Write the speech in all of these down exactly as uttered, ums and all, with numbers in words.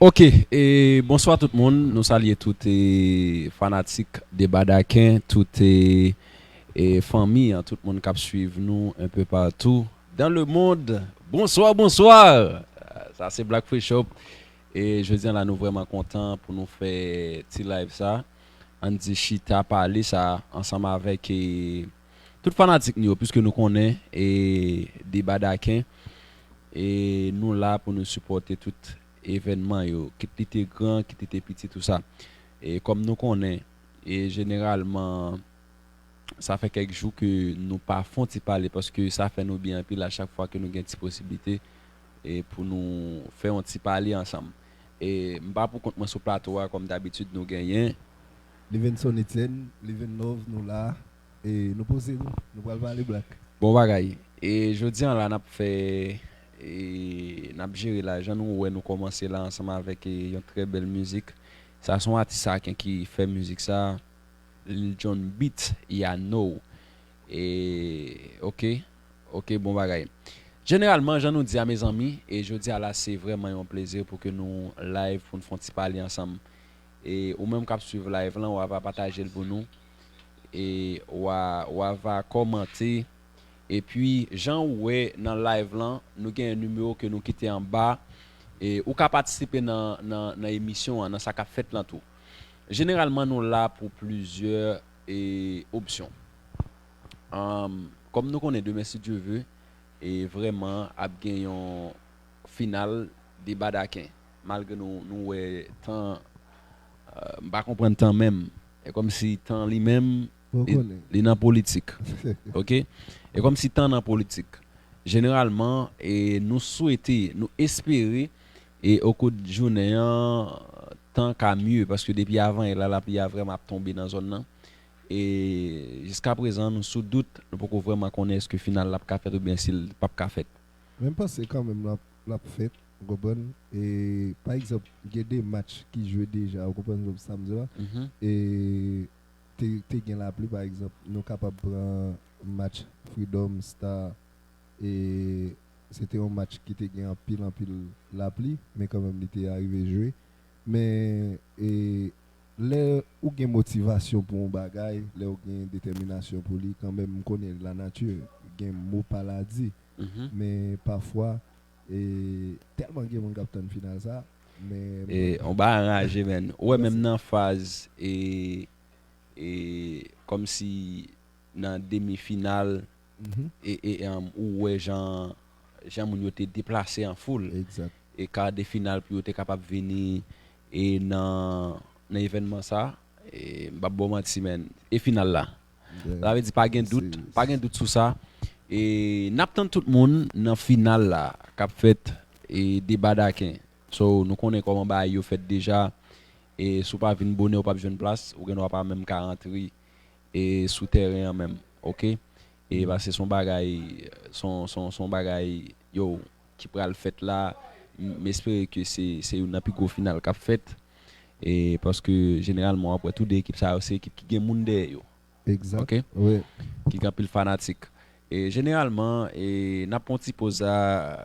Ok, e bonswa tout moun. Nou salye tout e, fanatik de Badaken, tout e, e fanmi an, tout moun k ap swiv nou un peu partout dans le monde. Bonswa, bonswa! Sa se Black Free Shop. E jodi an la, nou vrèman kontan pou nou fè ti live sa. Ann di chita pale sa ansanm avèk e, tout fanatik nou yo, piske nou konnen e, de Badaken. E nou la pou nou sipòte tout evènman yo, kit li te gran, kit li te piti, tou sa. E kòm nou konnen, e jeneralman, sa fè kèk jou ke nou pa fè yon ti pale, paske sa fè nou byen anpil a chak fwa ke nou gen ti posiblite e pou nou fè yon ti pale ansanm. E m pa pou kont mwen sou plato a, kòm dabitid nou genyen. Livenson Etienne, Liven Love, nou la. E nou poze nou, nou pral pale black. Bon bagay. E jodi an la, n ap fè, e n ap jere la. Jan nou wè, nou kòmanse la ansanm avèk e, yon trè bèl mizik. Sa se yon atis aken ki fè mizik sa. Lil Jon Beat, Yano. E, ok, ok, bon bagay. Jeneralman, jan nou di a, mezanmi, e jodi a la, se vrèman yon plezi pou ke nou live, pou n fè yon ti pale ansanm. E ou menm k ap swiv live lan, w a va pataje l pou nou. E w a, w a va kòmante. Epi, jan ou wè nan live lan, nou gen yon nimewo ke nou kite anba. E ou ka patisipe nan, nan, nan emisyon an, nan sa k ap fèt lan tou. Jeneralman, nou la pou plizyè e, opsyon. Anm, kòm nou konnen, demen, si Dye ve, e vrèman ap gen yon final de Badaken. Malgre nou, nou wè tan, e, m pa konprann tan menm. E kòmsi tan li menm, Ou li, konnen. Li nan politik. Ok? E kòmsi tan nan politik. Jeneralman, e, nou swete, nou espere, e okou jounen an, tan ka mye, paske depi avanyè la, lapli a vrèman ap tonbe nan zòn nan. E jiskaprezan, nou sou dout, nou poko vrèman konnen èske final la ap ka fèt oubyen si l p ap ka fèt. Men m panse kanmenm l ap, l ap fèt, ou konprann? E, pa egzanp, gen de match ki jwe deja, ou konprann sa m di la? Mhm. E te, te gen lapli, pa egzanp, nou kapab pran match Freedom Star, e se te yon match ki te gen anpil, anpil lapli, men kanmenm li te arive jwe. Men, e, lè ou gen motivasyon pou yon bagay, lè ou gen detèminasyon pou li, kanmenm, m konnen lanati gen mo pa l a di, Mhm. men pafwa, e, tèlman gen moun k ap tann final sa, men E, on ba anraje, menn. Ou wè, menm nan faz, e, e, kòmsi nan demi final, Mhm. e, e, em, ou wè jan, jan moun yo te deplase an foul. Egzak. E kar de final pou yo te kapab vini e nan, nan evènman sa, e m p ap ba w manti, menn. E final la. Yeah. Sa vle di pa gen dout, Se pa gen dout sou sa. E n ap tann tout moun nan final la k ap fèt e de Badaken. So, nou konnen kòman bagay yo fèt deja. E si w pa vin bonè, ou p ap jwenn plas, ou gen dwa pa menm ka rantre e sou tèren an menm, ok? E paske se yon bagay, se yon, se yon, se yon bagay, yo, ki pral fèt la, m, m espere ke se, se youn nan pi gwo final k ap fèt. E paske jeneralman, w ap wè tou de ekip sa yo, se ekip ki gen moun dèyè yo. Egzak. Ok? Wi. Ki gen anpil fanatik. E jeneralman, e n ap pran yon ti poz la,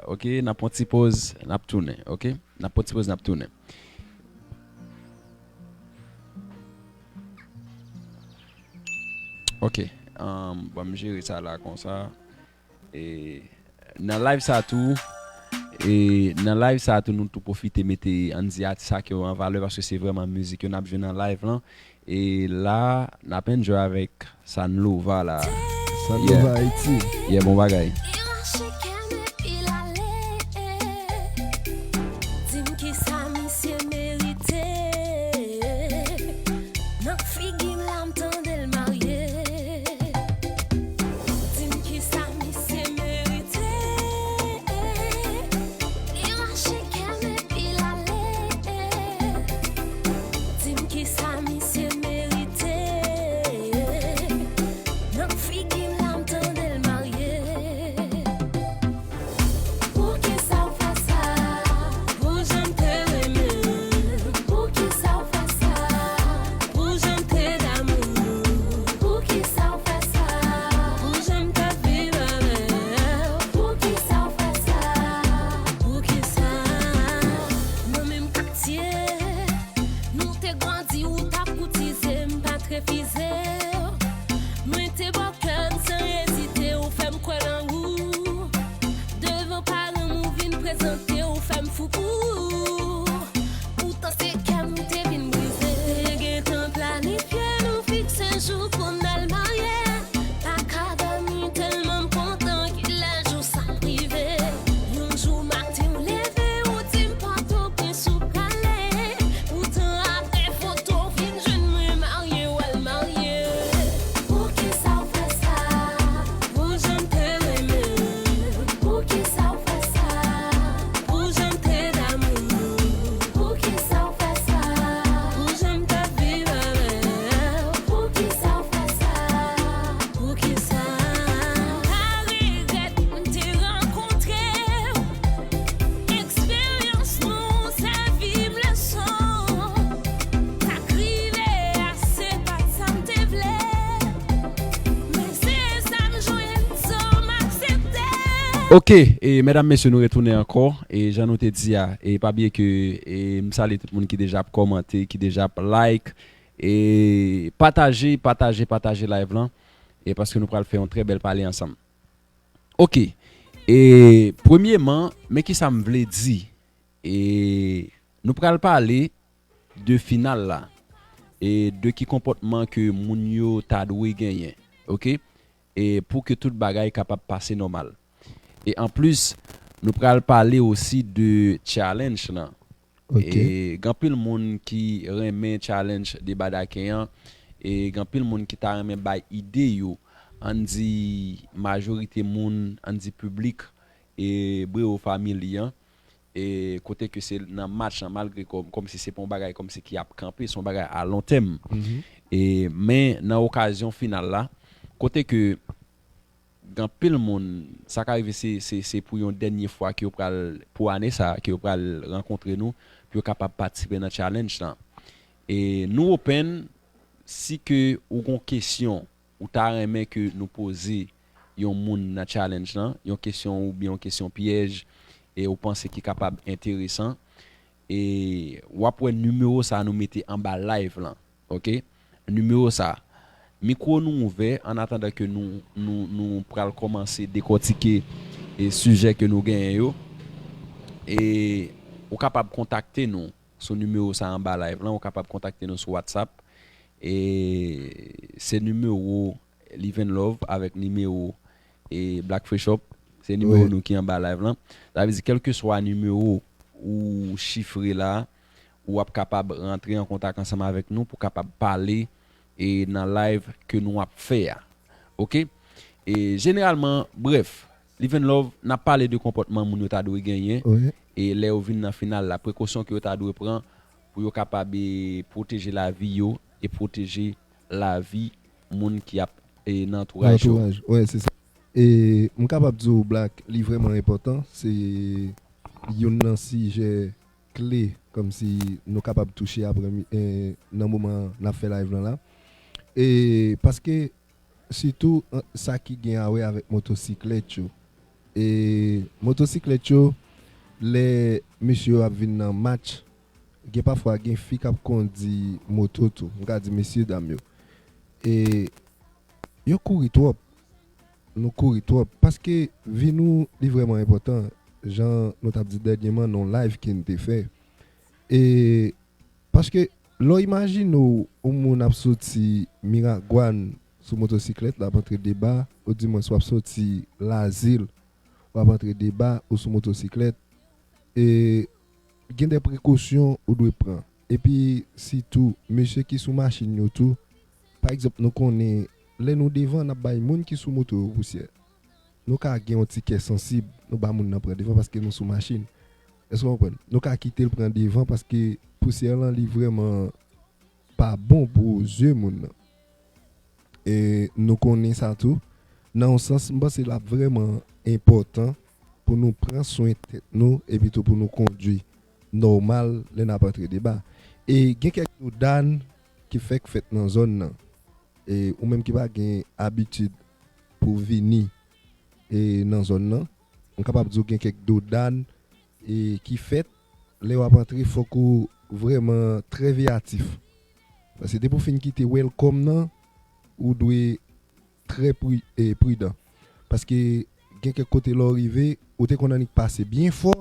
ok? N ap pran yon ti poz, n ap tounen, ok? N ap pran yon ti poz, n ap tounen. Ok, um, ban m jere sa la konsa. E nan live sa tou, e nan live sa tou, nou tou pwofite mete, ann di, atis sa ke yo an valè, paske se vrèman mizik yo n ap jwe nan live lan. E la, n ap enjoy avèk Sanlova la. Sanlova Haiti. Yeah, bon bagay. Di m kisa misye merite. Nan figi m la m tande l marye. Di m kisa misye merite. Li rache kè m epi l ale. Di m kisa misye merite. Nan figi m la m tande l marye. Ok, e medam, mesye, nou retounen ankò. E jan nou te di a, e pa bliye ke e m salye tout moun ki deja ap kòmante, ki deja ap like, e pataje, pataje, pataje live lan, e paske nou pral fè yon trè bèl pale ansanm. Ok, e premyeman, men ki sa m vle di, e nou pral pale de final la, e de ki konpòtman ke moun yo ta dwe genyen, ok? E pou ke tout bagay kapab pase nòmal. E anplis, nou pral pale osi de challenge lan. Ok. E gen anpil moun ki renmen challenge deba daken an, e gen anpil moun ki ta renmen bay ide yo, ann di majorite moun, ann di piblik, e Breo Family an, e kote ke se nan match lan, malgre kòm, kòmsi se pa yon bagay kòmsi ki ap kanpe, se yon bagay a lon tèm. Mhm. E, men nan okazyon final la, kote ke gen anpil moun, sa ka rive se, se, se pou yon dènye fwa ke yo pral, pou ane sa, ke yo pral rankontre nou, pou yo kapab patisipe nan challenge lan. E nou open, si ke ou gon kesyon, ou ta renmen ke nou poze yon moun nan challenge lan, yon kesyon oubyen yon kesyon pyèj, e ou panse ki kapab enteresan, e w ap wè nimewo sa a nou mete anba live lan, ok? Nimewo sa a. Mikwo nou ouvè, an atandan ke nou, nou, nou pral kòmanse dekòtike, e sijè ke nou genyen yo. E ou kapab kontakte nou sou nimewo sa a anba live lan, ou kapab kontakte nou sou WhatsApp. E se nimewo Live and Love avèk nimewo e Black Free Shop. Se nimewo nou ki anba live lan. Sa vle di, kèlkeswa nimewo ou chifre la, ou ap kapab rantre an kontak ansanm avèk nou pou kapab pale e nan live ke nou ap fè a. Ok? E jeneralman, brèf, Live and Love, n ap pale de konpòtman moun yo ta dwe genyen. Wi. E lè yo vin nan final la, prekosyon ke yo ta dwe pran pou yo kapab e pwoteje lavi yo e pwoteje lavi moun ki ap e nan antouraj yo. Nan antouraj, wi, se sa. E m kapab di w, Black, li vrèman enpòtan. Se youn nan sijè kle, kòmsi nou kapab touche apre mi- e, nan moman n ap fè live lan la. E paske, sitou, an, sa ki gen a wè avèk motosiklèt yo. E motosiklèt yo, lè mesye yo ap vin nan match, gen pafwa gen fi k ap kondi moto tou. M ka di mesye dam yo. E yo kouri twòp. Nou kouri twòp. Paske vi nou, li vrèman enpòtan. Jan nou t ap di dènyeman nan yon live ke n te fè. E paske lè w imajine w, yon moun ap soti Miragwàn sou motosiklèt, l ap antre Deba, odimwens w ap soti Lazil, w ap antre Deba, ou sou motosiklèt, e gen de prekosyon ou dwe pran. Epi sitou, mesye ki sou machin yo tou, pa egzanp, nou konnen, lè nou devan, n ap bay moun ki sou moto yo pousyè. Nou ka gen yon ti kè sansib, nou ba moun nan pran devan paske nou sou machin. Èske w konprann? Nou ka kite l pran devan paske pousyè lan, li vrèman pa bon pou zye moun nan. E nou konnen sa tou. Nan yon sans, m panse l ap vrèman enpòtan pou nou pran swen tèt nou epi tou pou nou kondui nòmal lè n ap antre Deba. E gen kèk dodan ki fèk fèt nan zòn nan. E ou menm ki pa gen abitid pou vini e nan zòn nan, m kapab di w gen kèk dodan e ki fèt, lè w ap antre, fòk ou vrèman trè veyatif. Paske depi w fin kite welcome nan, ou dwe trè pri- e pridan. Paske gen kèk kote lè w rive, ou te konn annik pase byen fò,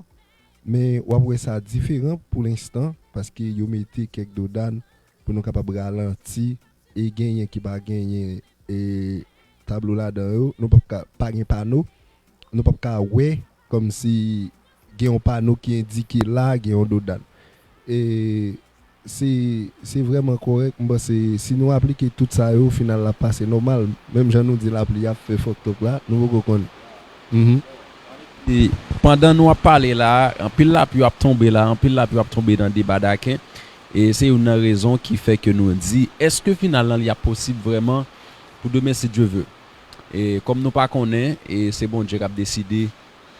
men w ap wè sa diferan pou lenstan, paske yo mete kèk dodan pou nou kapab ralanti, e genyen ki pa genyen e tablo ladan yo, nou p ap ka, pa gen pano, nou p ap ka wè kòmsi gen yon pano ki endike la gen yon dodan. E se, se vrèman kòrèk, m panse si nou aplike tout sa yo, final la ap pase nòmal. Menm jan nou di lapli ap fè fòk twòp la, nou poko konn. Mhm. E pandan nou ap pale la, anpil lapli ap tonbe la, anpil lapli ap tonbe nan Deba daken. E se youn nan rezon ki fè ke nou di, èske final lan li ap posib vrèman pou demen, si Dye ve? E kòm nou pa konnen, e se Bondye k ap deside,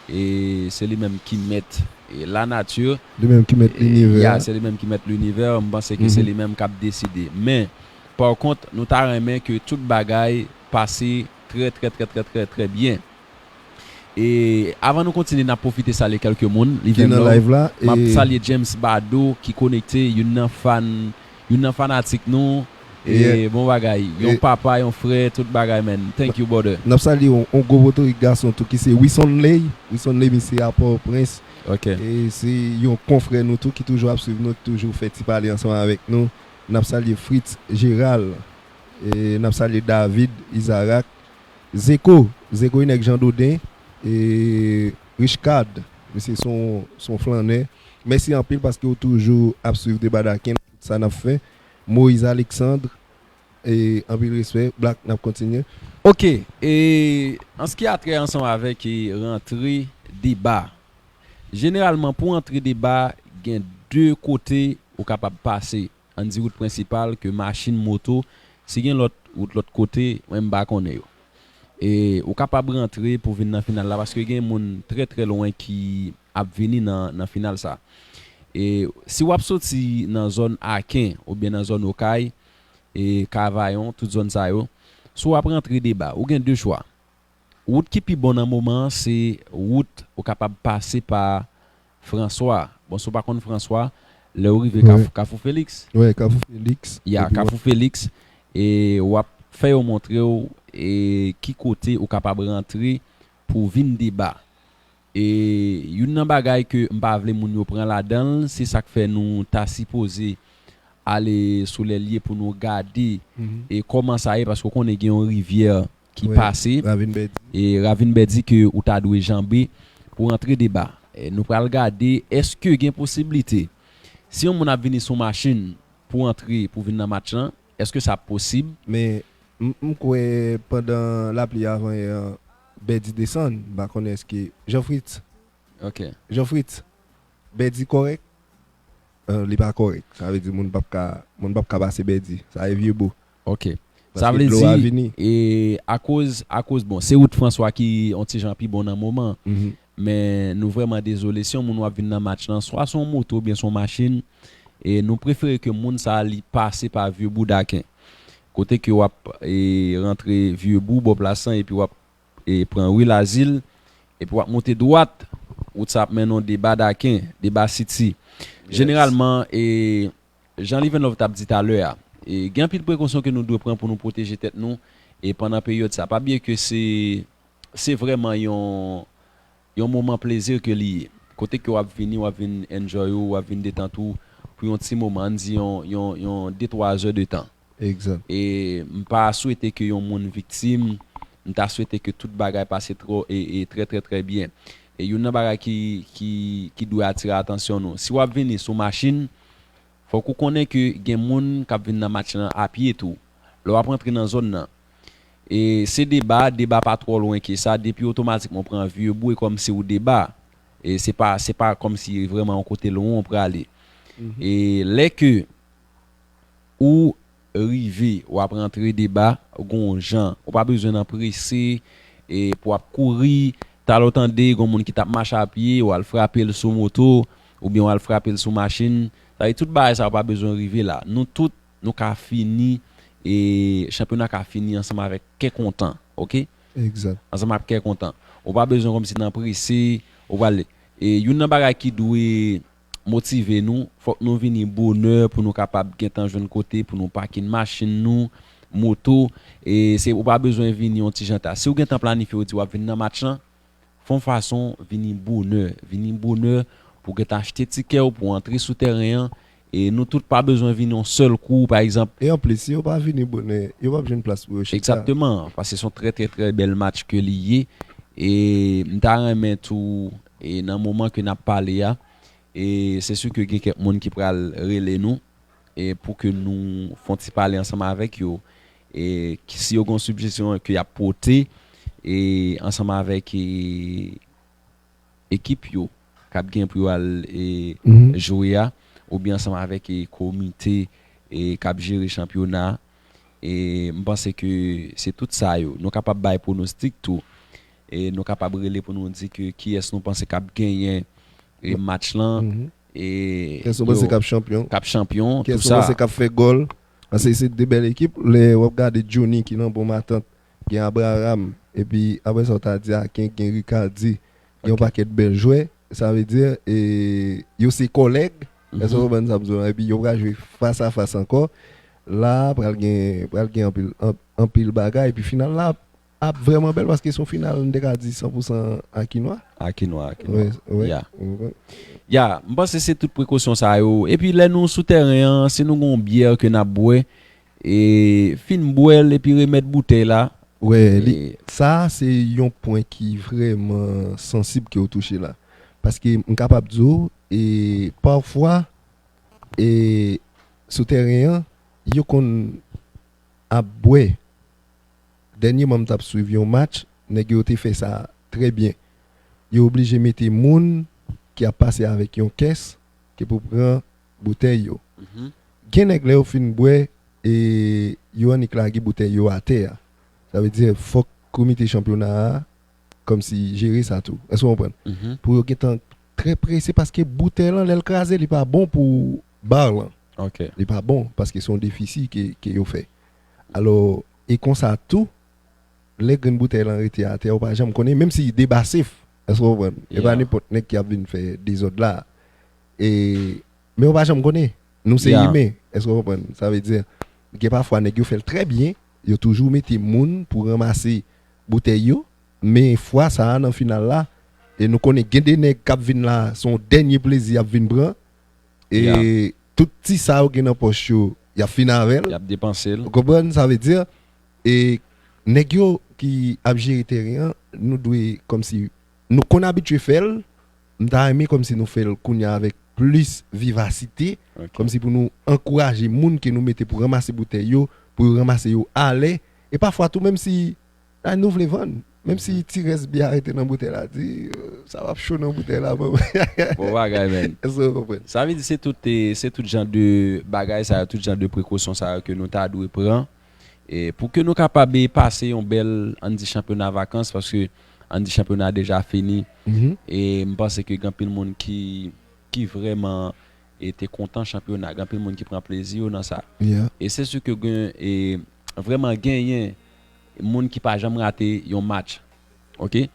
e se li menm ki mèt, e lanati. Li menm ki mèt linivè. Ya, se li menm ki mèt linivè, m panse ke se li menm k ap deside. Men, pa kont, nou ta renmen ke tout bagay pase trè, trè, trè, trè, trè, trè byen. E avan nou kontinye, n ap pwofite salye kèlke moun. Li ki nan live la. M ap salye James Bado ki konekte, youn nan fan, youn nan fanatik nou. E bon bagay, yon papa, yon frè, tout bagay, man. Thank you, brother. N ap salye yon, yon gwo potorik gason tou ki se Wisonley. Wisonley, misye a Pòtoprens. Ok. E se yon konfrè nou tou ki toujou ap swiv nou, ki toujou fè ti pale ansanm avèk nou. N ap salye Fritz Gérald. E n ap salye David Izarak. Zeko, Zeko e nèg Jan Doden, e Richcard, misye se yon, se yon flannè. Mèsi anpil paske w toujou ap swiv Deba Daken, tout sa n ap fè. Moïse Alexandre, e anpil respè. Black, n ap kontinye. Ok, e an ce qui a trait ansanm avèk, e, rantre deba. Jeneralman, pou antre deba, gen de kote ou kapab pase. Ann di wout prensipal, ke machin, moto, si gen lòt wout lòt kote, mwen m pa konnen yo. E ou kapab rantre pou vin nan final la, paske gen moun trè, trè lwen ki ap vini nan, nan final sa. E si w ap soti nan zòn Aken oubyen nan zòn Okay, e Kavayon, tout zòn sa yo, si w ap rantre deba, ou gen de chwa. Wout ki pi bon nan moman an, se wout ou kapab pase pa Franswa. Bon, si w pa konn Franswa, lè w rive Kafou, Kafou Felix. Wi, Kafou Felix. Ya, Kafou Felix. E w ap fè yo montre w, e ki kote ou kapab rantre pou w vin deba. E youn nan bagay ke m pa vle moun yo pran ladan l, se sa k fè nou ta sipoze ale sou lè l ye pou nou gade e kòman sa ye, paske w konnen gen yon rivyè ki pase, Ravin Bèdi. E Ravin Bèdi ke ou ta dwe janbe pou rantre deba. E nou pral gade èske gen posiblite, si yon moun ap vini sou machin pou antre, pou vin nan match lan, èske sa ap posib? Men, m, m kwè pandan lapli avanyè an, Bèdi desann, m pa konnen èske Jean Fritz. Ok. Jean Fritz, Bèdi kòrèk? Eh, li pa kòrèk. Sa vle di moun p ap ka, moun p ap ka pase Bèdi. Sa e vye bo. Ok. Sa vle di, e, akoz, akoz, bon, se wout Franswa ki yon ti jan pi bon nan moman. Men nou vrèman dezole. Si yon moun w ap vin nan match lan, swa se yon moto oubyen se yon machin, e nou prefere ke moun sa a li pase pa Vye Bou Daken. Kote ke w ap, e, rantre Vye Bou, bò plas lan, epi w ap e pran ri Lazil, epi w ap monte dwat, wout sa ap mennen w Deba Daken, Deba City. Jeneralman, e, jan Livenlove t ap di talè a, e, gen anpil prekosyon ke nou dwe pran pou nou pwoteje tèt nou, e pandan peryòd sa. Pa bliye ke se, se vrèman yon, yon moman plezi ke li ye. Kote ke w ap vini, w ap vin enjoy ou, w ap vin detant ou pou yon ti moman, ann di yon, yon, yon de twa zè de tan. Egzak. E m pa swete ke yon moun viktim, m ta swete ke tout bagay pase twò, e, e trè, trè, trè byen. E youn nan bagay ki, ki, ki dwe atire atansyon nou. Si w ap vini sou machin, fòk ou konnen ke gen moun k ap vin nan match lan a pye tou. Lè w ap rantre nan zòn nan, e se Deba, Deba pa twò lwen ke sa, depi otomatikman w pran Vye Bou, e kòmsi ou Deba. E se pa, se pa kòmsi vrèman yon kote lwen w prale. E lè ke ou rive, w ap rantre Deba, gon jan. Ou pa bezwen nan prese, e pou w ap kouri, talè w tande, gon moun ki t ap mache a pye, w al frape l sou moto, oubyen w al frape l sou machin. Sa vle di tout bagay sa yo pa bezwen rive la. Nou tout, nou ka fini, e chanpyona ka fini ansanm avèk kè kontan, ok? Egzak. Ansanm ak kè kontan. Ou pa bezwen kòmsi nan prese, ou pral, e youn nan bagay ki dwe motive nou, fòk nou vini bonè pou nou kapab gentan jwenn kote pou nou pakin machin nou, moto, e se, ou pa bezwen vini yon ti jan ta. Si w gentan planifye, w di w ap vin nan match lan, fè yon fason, vini bonè, vini bonè pou w gentan achte tikè w, pou w antre sou tèren an, e nou tout pa bezwen vini yon sèl kou, pa egzanp. E anplis, si yo pa vini bonè, yo p ap jwenn plas pou yo chita. Egzakteman, paske se yon trè, trè, trè bèl match ke li ye. E m ta renmen tou, e nan moman ke n ap pale a, e se si ke gen kèk moun ki pral rele nou, e pou ke nou fè yon ti pale ansanm avèk yo, e ki, si yo gen yon sijesyon ke y ap pote, e ansanm avèk, e, ekip yo k ap gen pou yo al, e, jwe a, oubyen ansanm avèk, e, komite, e, k ap jere chanpyona a. E m panse ke se tout sa yo. Nou kapab bay pwonostik tou. E nou kapab rele pou nou di ke kiyès nou panse k ap genyen, e, match lan. E kiyès nou panse k ap chanpyon? K ap chanpyon, tou sa. Kiyès nou panse k ap fè gòl? Paske se de bèl ekip. Lè w ap gade Johnny ki nan bon matant, gen Abraham, epi apre sa, w ta di Aken, gen Ricardy, gen yon pakèt bèl jwè. Sa vle di, e, yo se kòlèg, èske w konprann sa m di w la? Epi yo pral jwe fas a fas ankò. La, pral gen, pral gen anpil, an- anpil bagay. Epi final la ap vrèman bèl paske se yon final, m te ka di san pou san Akinwa. Akinwa, Akinwa. Wi, wi. Ya. Ou konprann? Ya, m panse se tout prekosyon sa yo. Epi lè nou sou tèren an, si nou gen yon byè ke n ap bwè, e fin bwè l epi remèt boutèy la. Wè, li, e sa, se yon pwen ki vrèman sansib ke w touche la. Paske m kapab di w, e pafwa, e sou tèren an, yo konn ap bwè. Dènyèman, m t ap swiv yon match, nèg yo te fè sa trè byen. Yo oblije mete moun ki ap pase avèk yon kès ki pou pran boutèy yo. Mhm. Gen nèg, lè yo fin bwè, e yo annik lage boutèy yo atè a. Sa vle di, fòk komite chanpyona a kòmsi jere sa tou. Èske w konprann? Mhm. Pou yo gentan trè prese, paske boutèy lan, lè l kraze, li pa bon pou bar lan. Ok. Li pa bon, paske se yon defisi ke, ke yo fè. Alò, e konsa tou, lè grenn boutèy lan rete atè, ou pa janm konnen, menm si de ba sef, èske w konprann? E pa nenpòt nèg ki ap vin fè dezòd la. E, men ou pa janm konnen. Nou se imen, èske w konprann? Sa vle di, gen pafwa nèg yo fè l trè byen, yo toujou mete moun pou ranmase boutèy yo, men fwa sa a nan final la, e nou konnen gen de nèg k ap vin la, se yon dènye plezi y ap vin pran, e tout ti sa yo gen nan pòch yo, y ap fin avè l. Y ap depanse l. Ou konprann? Sa vle di, e nèg yo ki ap jere teren an, nou dwe kòmsi, nou konn abitye fè l, m ta renmen kòmsi nou fè l kounye a avèk plis vivasite, ok, kòmsi pou nou ankouraje moun ke nou mete pou ranmase boutèy yo, pou yo ranmase yo alè, e pafwa tou, menm si, a, nou vle vann, menm si ti rès byè a rete nan boutèy la, di, "Euh, sa p ap cho nan boutèy la, bon." Bon bagay, men. Èske w konprann? Sa vle di se tout, eh, se tout jan de bagay sa yo, tout jan de prekosyon sa yo ke nou ta dwe pran, eh, pou ke nou kapab, eh, pase yon bèl, ann di, chanpyona vakans, paske, ann di, chanpyona deja fini. Mhm. E m panse ke gen anpil moun ki, ki vrèman, eh, te kontan chanpyona. Gen anpil moun ki pran plezi yo nan sa. Yeah. E se si ke gen, eh, vrèman genyen moun ki pa janm rate yon match. Ok?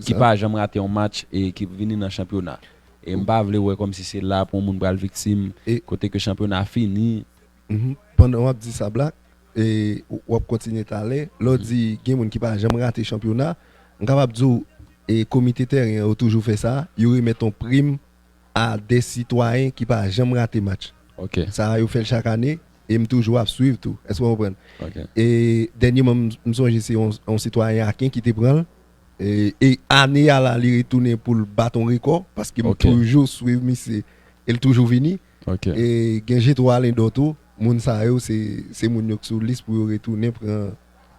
Ki pa janm rate yon match e ki vini nan chanpyona. E m pa vle wè kòmsi se la pou yon moun pral viktim, e kote ke chanpyona fini. Mhm. Pandan w ap di sa, Black, e w ap kontinye talè, lè w di gen moun ki pa janm rate chanpyona, m kapab di w, e komite teren an, yo toujou fè sa, yo remèt yon prim a de sitwayen ki pa janm rate match. Ok. Sa a, yo fè l chak ane, e m toujou ap swiv tou. Èske w konprann? Ok. E dènyèman, m, m sonje se yon, yon sitwayen Aken ki te pran l. E, e ane a la, li retounen pou l bat yon rekò, paske m toujou swiv misye, e l toujou vini. Ok. E gen Jetwo Alendò tou, moun sa yo, se, se moun yo k sou lis pou yo retounen pran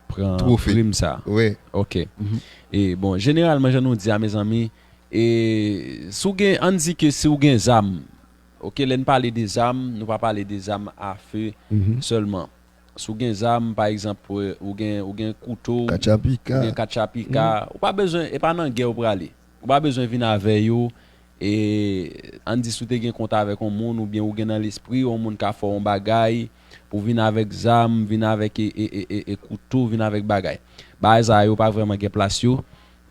pran prim sa. Wi. Ok. Mhm. E bon, jeneralman, jan nou di a, mezanmi, e si w gen, ann di ke si w gen zam, ok, lè n pale de zam, nou pa pale de zam a fe sèlman. Si w gen zam, pa egzanp, ou gen, ou gen kouto, ou gen katchapika, ou pa bezwen, e pa nan gè w prale. Ou pa bezwen vin avè yo, e ann di si w te gen kont avèk yon moun, oubyen ou gen nan lespri w yon moun ka fè w yon bagay, pou vin avèk zam, vin avèk e, e, e, e, e kouto, vin avèk bagay. Bagay sa yo pa vrèman gen plas yo,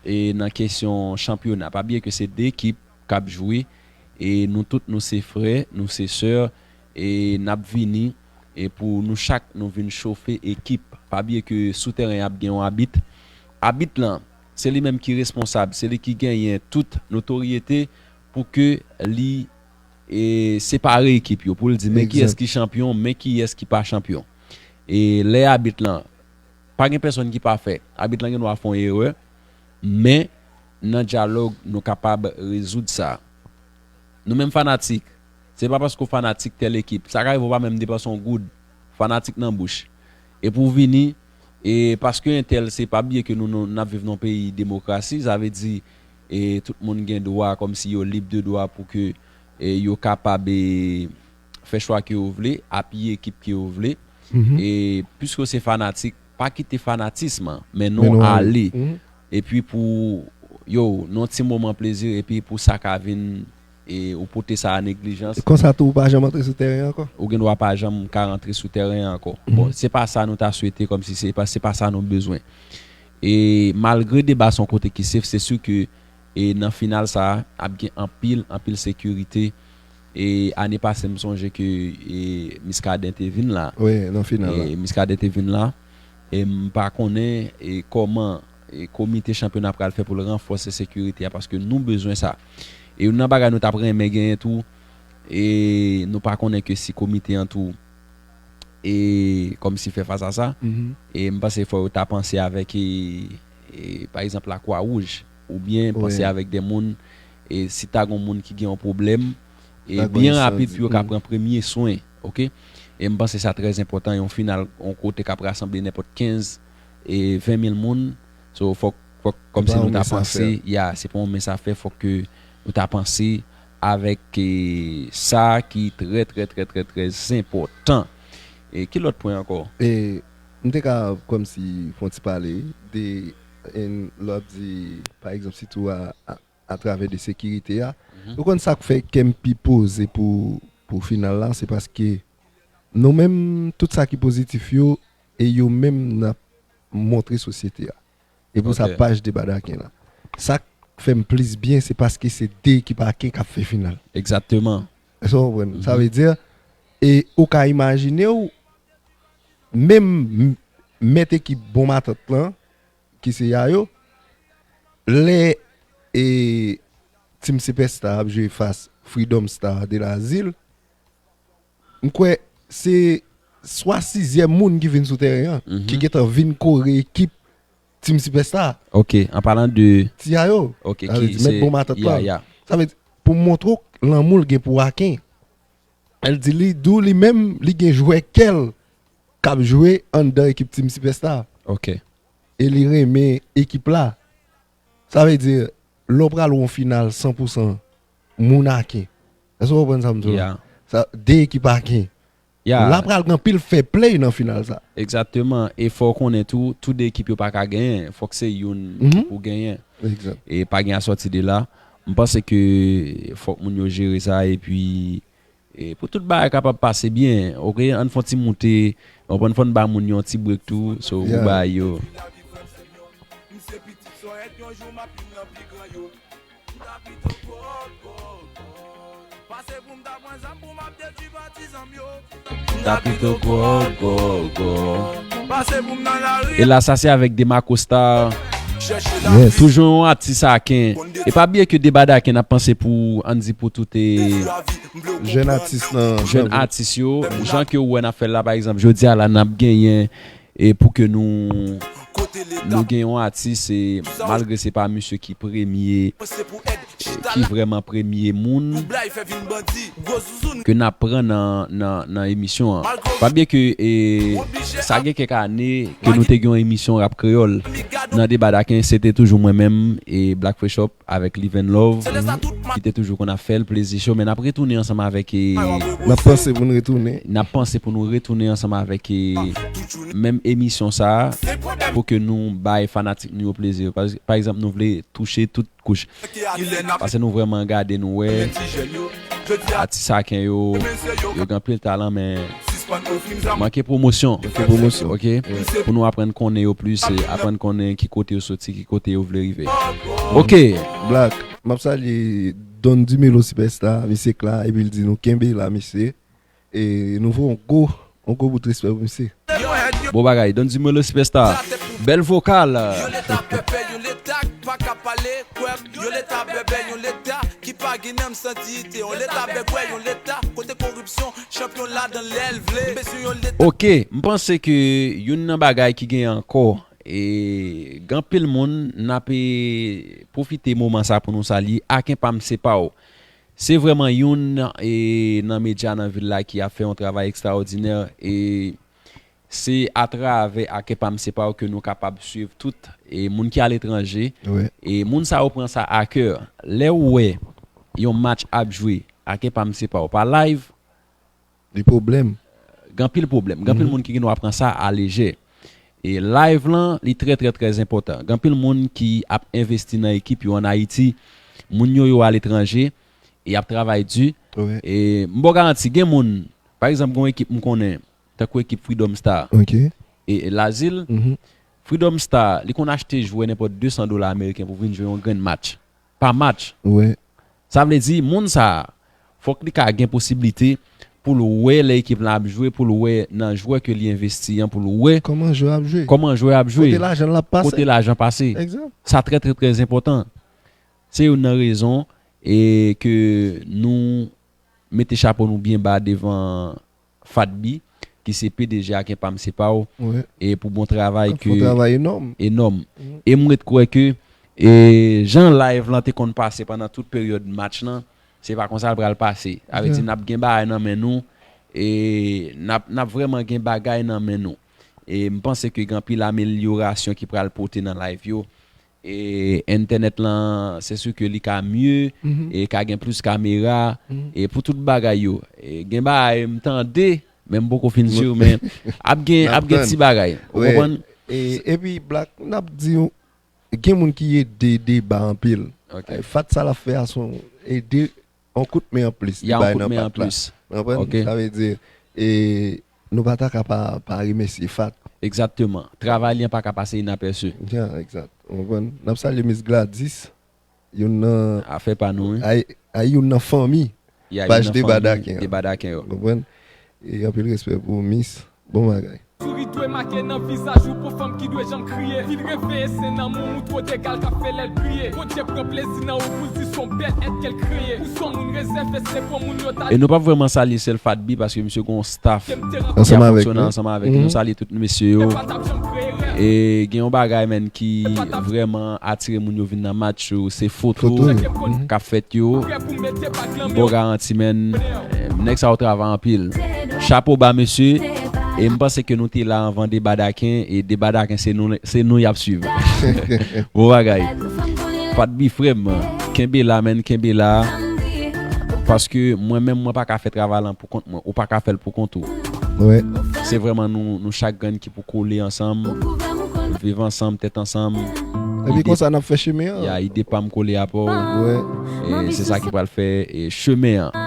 e nan kesyon chanpyona. Pa bliye ke se de ekip k ap jwe, e nou tout nou se frè, nou se sè, e n ap vini, e pou nou chak nou vin chofe ekip. Pa bliye ke sou teren ap gen yon abit. Abit lan, se li menm ki responsab, se li ki genyen tout notoryete pou ke li, e, separe ekip yo, pou l di men kiyès ki chanpyon, men kiyès ki pa chanpyon. E lè abit lan, pa gen pèsonn ki pafè. Abit lan gen dwa fè yon erè, men nan dyalòg, nou kapab rezoud sa. Nou menm fanatik, se pa paske w fanatik tèl ekip. Sa ka rive w pa menm depanse yon goud. Fanatik nan bouch. E pou w vini, e paske entèl, se pa bliye ke nou, nou, n ap viv nan yon peyi demokrasi, sa vle di, e tout moun gen dwa, kòmsi yo lib de dwa pou ke, e yo kapab, e fè chwa ke yo vle, apiye ekip ke yo vle. Mhm. E piske w se fanatik, pa kite fanatism an, men non ale. Mhm. Epi pou, yo, nan yon ti moman plezi, epi pou sa ka vin, e ou pote sa a neglijans. Konsa tou, ou pa janm antre sou teren ankò. Ou gen dwa pa janm ka rantre sou teren an ankò. Mhm. Bon, se pa sa nou ta swete, kòmsi se pa, se pa sa nou bezwen. E malgre deba se yon kote ki safe, se si ke e nan final sa a ap gen anpil, anpil sekirite. E ane pase, m sonje ke e Muscadin te vin la. Wi, nan final la. E Muscadin te vin la. E m pa konnen e kòman e komite chanpyona pral fè pou l ranfòse sekirite a, paske nou bezwen sa. E youn nan bagay nou t ap renmen genyen tou, e nou pa konnen ke si komite an tou e kòmsi fè fas a sa. E m panse fò yo ta panse avèk e, e pa egzanp Lakwa Wouj, oubyen panse avèk de moun, e si ta gon moun ki gen yon pwoblèm, e byen rapid pou yo ka pran premye swen, oke? E m panse sa trè enpòtan, yon final, yon kote k ap rasanble nenpòt kenz e ven mil moun. So fòk, fòk kòmsi nou ta panse, ya, se pa yon mens a fè, fòk ke nou ta panse avèk e sa ki trè, trè, trè, trè, trè enpòtan. E ki lòt pwen ankò? E m te ka kòmsi fè yon ti pale de, en, lè w ap di, pa egzanp, sitou a, a, atravè de sekirite a. Ou konn sa k fè kè m pi poze pou, pou final la, se paske nou menm, tout sa ki pozitif yo, e yo menm n ap montre sosyete a. E pou sa paj Deba Daken la. Sa k fè m plis byen, se paske se de ekip Aken k ap fè final. Egzakteman. Èske w konprann? Sa vle di, e ou ka imajine w, menm m- mèt ekip Bon Matant lan, ki se Yayo, lè e Team Superstar ap jwe fas Freedom Star de Lazil, m kwè se swa sizyèm moun ki vin sou teren an, ki gentan vin kore ekip Team Superstar. Ok, an palan de Ti Yayo. Ok, Sa vle ki di, mèt se Bon Matant ya, lan. Ya. Sa vle di, pou montre w lanmou l gen pou Aken. El di li, di w li menm, li gen jwè kè l k ap jwe anndan ekip Team Superstar. Ok. E li renmen ekip la. Sa vle di, lè w pral wè yon final san pou san moun Aken. Èske w konprann sa m di w la? Ya. Sa, de ekip Aken. Ya. La pral gen anpil fair play nan final sa. Egzakteman. E fò w konnen tou, tou de ekip yo pa ka genyen. Fòk se youn ki pou genyen. Egzak. E pa gen asòti de la. M panse ke fòk moun yo jere sa epi e pou tout bagay kapab pase byen. Ok, ann fè yon ti moute, w konprann, fò n ba moun yo yon ti break tou, so pou Yeah. bagay yo. M se pitit Soyèt, yon jou m ap vin nan pi gran yo. M ta pito gwo, gwo, gwo. Pase pou m ta pran zam pou m ap detwi patizan m yo. M ta pito gwo, gwo, gwo. Pase pou m nan lari. E la, sa se avèk Demaco Star. Chèche la. Yes. Toujou yon atis Aken. E pa bliye ke Deba Daken ap panse pou, ann di, pou tout e Jèn atis nan jèn atis yo, jan ke ou wè n ap fè l la, pa egzanp, jodi a la, n ap genyen e pou ke nou nou gen yon atis, e malgre se pa misye ki premye, ki vrèman premye moun ke n ap pran nan, nan, nan emisyon an. Pa bliye ke e, sa gen kèk ane ke nou te gen yon emisyon rap kreyòl nan Deba Daken, se te toujou mwen menm e Black Fresh Up avèk Live and Love ki te toujou konn ap fè l, Plezi Show, men n ap retounen ansanm avèk e, N ap panse pou n retounen. N ap panse pou nou retounen ansanm avèk e, menm emisyon sa a pou ke nou bay fanatik nou yo plezi. Pa, pa egzanp, nou vle touche tout kouch. Paske nou vrèman gade, nou wè atis Aken yo, yo gen anpil talan, men manke pwomosyon. Manke pwomosyon. Ok? Pou nou aprann konnen yo plis, e aprann konnen ki kote yo soti, ki kote yo vle rive. Ok. Black, m ap salye Don Dumelo Superstar, misye k la, epi l di nou kenbe la, mesye. E nou voye yon gwo, yon gwo bout respè pou misye. Bon bagay, Don Dumelo Superstar. Bèl vokal. Yon leta pèpè, yon leta k pa ka pale, kwè m. Yon leta bèbè, yon leta ki pa gen nanm san diyite. Yon leta bèbwè, yon leta kote koripsyon chanpyon ladan l lè l vle. M bezwen yon leta. Ok, m panse ke youn nan bagay ki gen ankò, e gen anpil moun, n ap e, pwofite moman sa pou nou salye Aken pa m se pa w. Se vrèman youn e, nan medya nan vil la ki ap fè yon travay ekstraòdinè, e se atravè Aken pa m se pa w ke nou kapab swiv tout e moun ki aletranje. Wi. E moun sa yo pran sa a kè. Lè w wè yon match ap jwe, Aken pa m se pa w pa live, Li pwoblèm. Gen anpil pwoblèm. Gen anpil moun ki gen dwa pran sa a lejè. E live lan, li trè, trè, trè enpòtan. Gen anpil moun ki ap envesti nan ekip yo ann Ayiti. Moun yo, yo aletranje. E y ap travay di. Wi. E m ba w garanti, gen moun, pa egzanp, gen yon ekip m konnen, tankou ekip Freedom Star. Ok. E, e Lazil, Mhm. Freedom Star, li konn achte jwè nenpòt de san dola ameriken pou vin jwe yon grenn match. Pa match. Wi. Sa vle di, moun sa a, fòk li ka gen posiblite pou l wè lè ekip lan ap jwe, pou l wè nan jwè ke li envesti an, pou l wè Kòman jwè ap jwe? kòman jwè ap jwe, Kote lajan l ap pase? kote lajan pase. Egzak. Sa trè, trè, trè enpòtan. Se youn nan rezon e ke nou mete chapo nou byen ba devan Fatbi, ki se P D G ak Enpam Se Pa W, Wi. e pou bon travay Ap ke fè yon travay enòm. enòm. Mhm. E m ret kwè ke e jan live lan te konn pase pandan tout peryòd match lan, se pa konsa l pral pase. Sa vle di Yeah. n ap gen bagay nan men nou, e n ap, n ap vrèman gen bagay nan men nou. E m panse ke gen anpil amelyorasyon ki pral pote nan live yo. E entènèt lan, se si ke li ka mye, Mhm. e ka gen plis kamera, Mhm. e pou tout bagay yo. E gen bagay m tande, men m poko fin si, men ap gen, N ap ap gen tann. ti bagay. Ou Wi. konprann? E, epi, Black, n ap di w, gen moun ki ede deba anpil. Ok. E, Fat sa l ap fè a se yon ede, yon kout men an plis. Y a li bay yon kout nan men Fat an la. plis. Ou konprann? Ok. Sa vle di, e, nou pa ta ka pa, pa remèsye Fat. Egzakteman. Travay li an pa ka pase inapèsi. Ya, egzat. Ou konprann? N ap salye Miss Gladys. Youn nan, Afè pa nou, wi. ay, ay youn nan fanmi. Ya, Paj youn nan Deba fanmi Daken an. Deba Daken yo. Ou konprann? E anpil respè pou Miss. Bon bagay. Souri dwe make nan vizaj ou pou fanm ki dwe janm kriye. Fin reveye se nan moun ou twò degal k ap fè lè l kriye. Bondye pran plezi nan ou pou l di s on bèt èt ke l kreye. Ou s on moun rezève, se pou moun yo ta E nou p ap vrèman salye sèl Fatbi paske misye gon staff Ansanm avèk fonksyone nou. ansanm avèk nou. Salye tout mesye yo. E gen yon bagay, menn, ki vrèman atire moun yo vin nan match yo, se foto Foto yo. Mhm. k ap fèt yo. Bon garanti, menn. Nèg sa yo travay anpil. Chapo ba, mesye. E m panse ke nou te la anvan Deba Daken, e Deba Daken se nou, se nou y ap swiv. Bon bagay. Fatbi, frè m, kenbe la, menn, kenbe la. Paske mwen menm, mwen pa ka fè travay lan pou kont mwen. Ou pa ka fè l pou kont ou. Wi. Se vrèman nou, nou chak grenn ki pou kole ansanm, viv ansanm, tèt ansanm. Epi konsa n ap fè chemen an. Ya, ide pa m kole a pa w. Wi. E se sa ki pral fè e chemen an.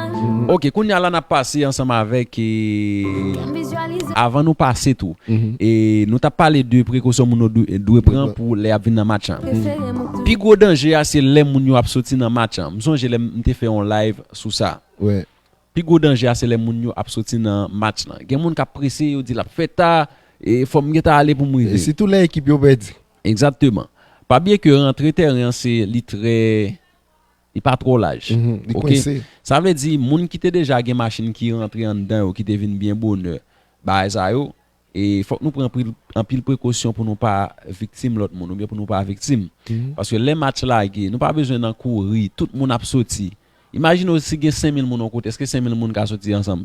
Ok, kounye a la n ap pase ansanm avèk e, avan nou pase tou. Mhm. E nou t ap pale de prekosyon moun yo dwe, dwe pran pou lè y ap vin nan match lan. Pi gwo danje a se lè moun yo ap soti nan match lan. M sonje lè m te fè yon live sou sa. Wi. Pi gwo danje a se lè moun yo ap soti nan match lan. Gen moun k ap prese, yo di l ap fè ta, e fò m gentan ale pou m E rive. sitou lè ekip yo pèdi. Egzakteman. Pa bliye ke rantre tèren an se li trè, li pa twò laj. Mhm, li Ok? kwense. Sa vle di moun ki te deja gen machin ki rantre anndan yo, ki te vin byen bonè, bagay sa yo, e fòk nou pran anpil, anpil prekosyon pou nou pa viktim lòt moun oubyen pou nou pa viktim. Mhm. Paske lè match lage, nou pa bezwen nan kouri, tout moun ap soti. Imajine w si gen senk mil moun yon kote, èske senk mil moun ka soti ansanm?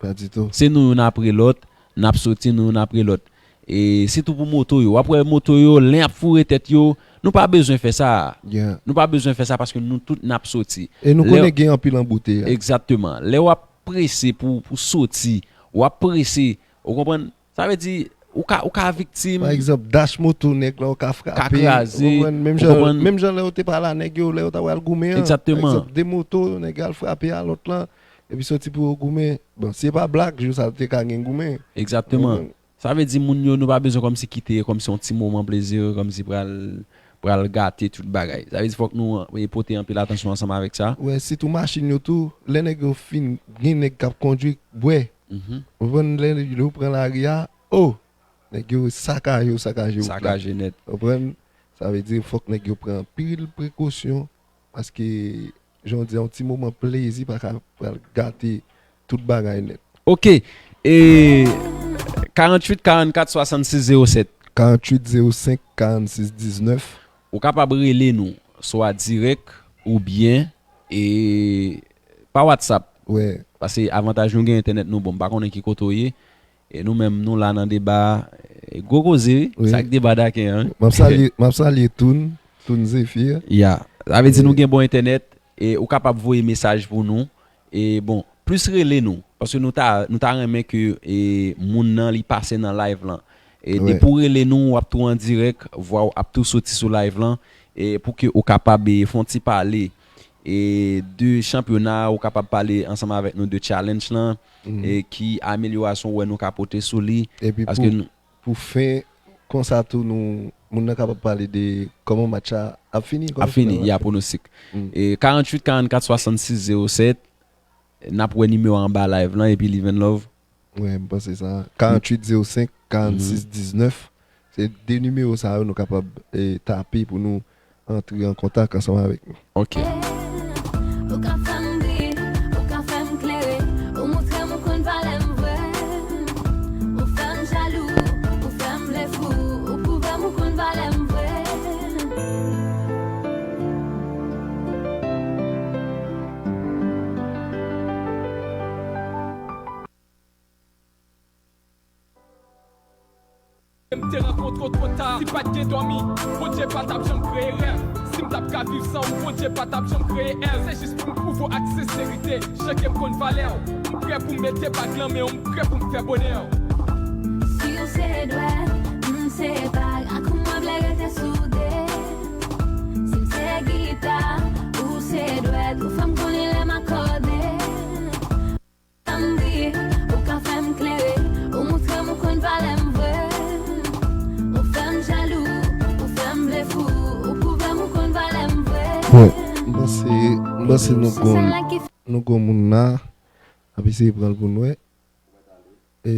Pa ditou. Se nou youn apre lòt, n ap soti nou youn apre lòt. E sitou pou moto yo. W ap wè moto yo, len ap foure tèt yo. Nou pa bezwen fè sa. Yeah. Nou pa bezwen fè sa paske nou tout n ap soti. E nou Lè- konnen gen anpil anbouteyaj. Egzakteman. Lè w ap prese pou, pou soti, w ap prese, ou konprann? Sa vle di, ou ka, ou ka viktim. Pa egzanp, dash moto nèg la, ou ka frape. Ka kraze, Ou konprann? Menm ou jan, konprann? Menm jan lè ou te pale a nèg yo, lè ou ta pral goumen an. Egzakteman. Pa egzanp, de moto, nèg yo al frape a lòt lan, epi soti pou yo goumen. Bon, si e pa Black, jou sa te ka gen goumen. Egzakteman. Ou konprann? Sa vle di moun yo, nou pa bezwen kòmsi kite kòmsi yon ti moman plezi, kòmsi pral, pral gate tout bagay. Sa vle di fòk nou e, pote anpil atansyon ansanm avèk sa. Wè, sitou machin yo tou, lè nèg yo fin, gen nèg k ap kondwi, bwè. Mhm. Ou konprann, lè yo pran lari a, oh, nèg yo sakaje w, sakaje w. Sakaje nèt. Ou konprann? Sa vle di fòk nèg yo pran anpil prekosyon, paske, jan w di, yon ti moman plezi pa ka pral gate tout bagay nèt. Ok. E karanntuit karannkat swasannsis zewo sèt. Karanntuit zewo senk karannsis diznèf. Ou kapab rele nou, swa dirèk oubyen e pa WhatsApp. Wè. Paske avantaj nou gen entènèt nou bon. M pa konnen ki kote w ye. E nou menm, nou la nan deba, e gwo koze, wi. Wi. Sa k deba daken an. M ap salye, m ap salye Toun, Toun Zephyr. Ya. Sa vle di nou gen bon entènèt, e ou kapab voye mesaj pou nou. E bon, plis rele nou, paske nou ta, nou ta renmen ke e, moun nan li pase nan live lan. E Wi. depi w rele nou, w ap tou an dirèk, vwa w ap tou soti sou live lan, e pou ke ou kapab e, fè yon ti pale. E de chanpyona, ou kapab pale ansanm avèk nou de challenge lan, Mhm. e ki amelyorasyon w wè nou ka pote sou li. Epi Paske pou, nou, pou fen, konsa tou, nou, moun nan kapab pale de kòman match la ap fini, kòman final la ap fini. Ya, pwonostik. E karanntuit karannkat swasannsis zewo sèt, n ap wè nimewo a anba live lan, epi Live and Love. Wi, m panse sa. Karanntuit zewo senk, karannsis diznèf. Se de nimewo sa yo nou kapab, e, tape pou nou antre an kontak ansanm avèk nou. Ok. Ou ka fè m ri, ou ka fè m klere, ou montre m ou konn valè m vre. Ou fè m jalou, ou fè m vle fou, ou pwouve m ou konn valè m vre. M te rankontre w twò ta, si pa t gen dòmi, Bondye pa t ap janm kreye rèv. Si m t ap ka viv san ou, Bondye pa t ap janm kreye èv. Se jis pou m pwouve w ak senserite, jan ke m konn valè w. M prè pou m mete bag lan men w, m prè pou m fè bonè w. Si w se dwèt, m se bag, ak ou mwen vle rete soude. Si m se gita, ou se dwèt, ou fè m konnen lè m akòde. Ou ka fè m klere, ou montre m ou konn valè m vre. Ou fè m jalou, ou fè m vle fou, ou pwouve m ou konn valè m vre. Bon, m panse, m panse nou gon, nou gon moun la. N ap eseye pran l pou n wè. E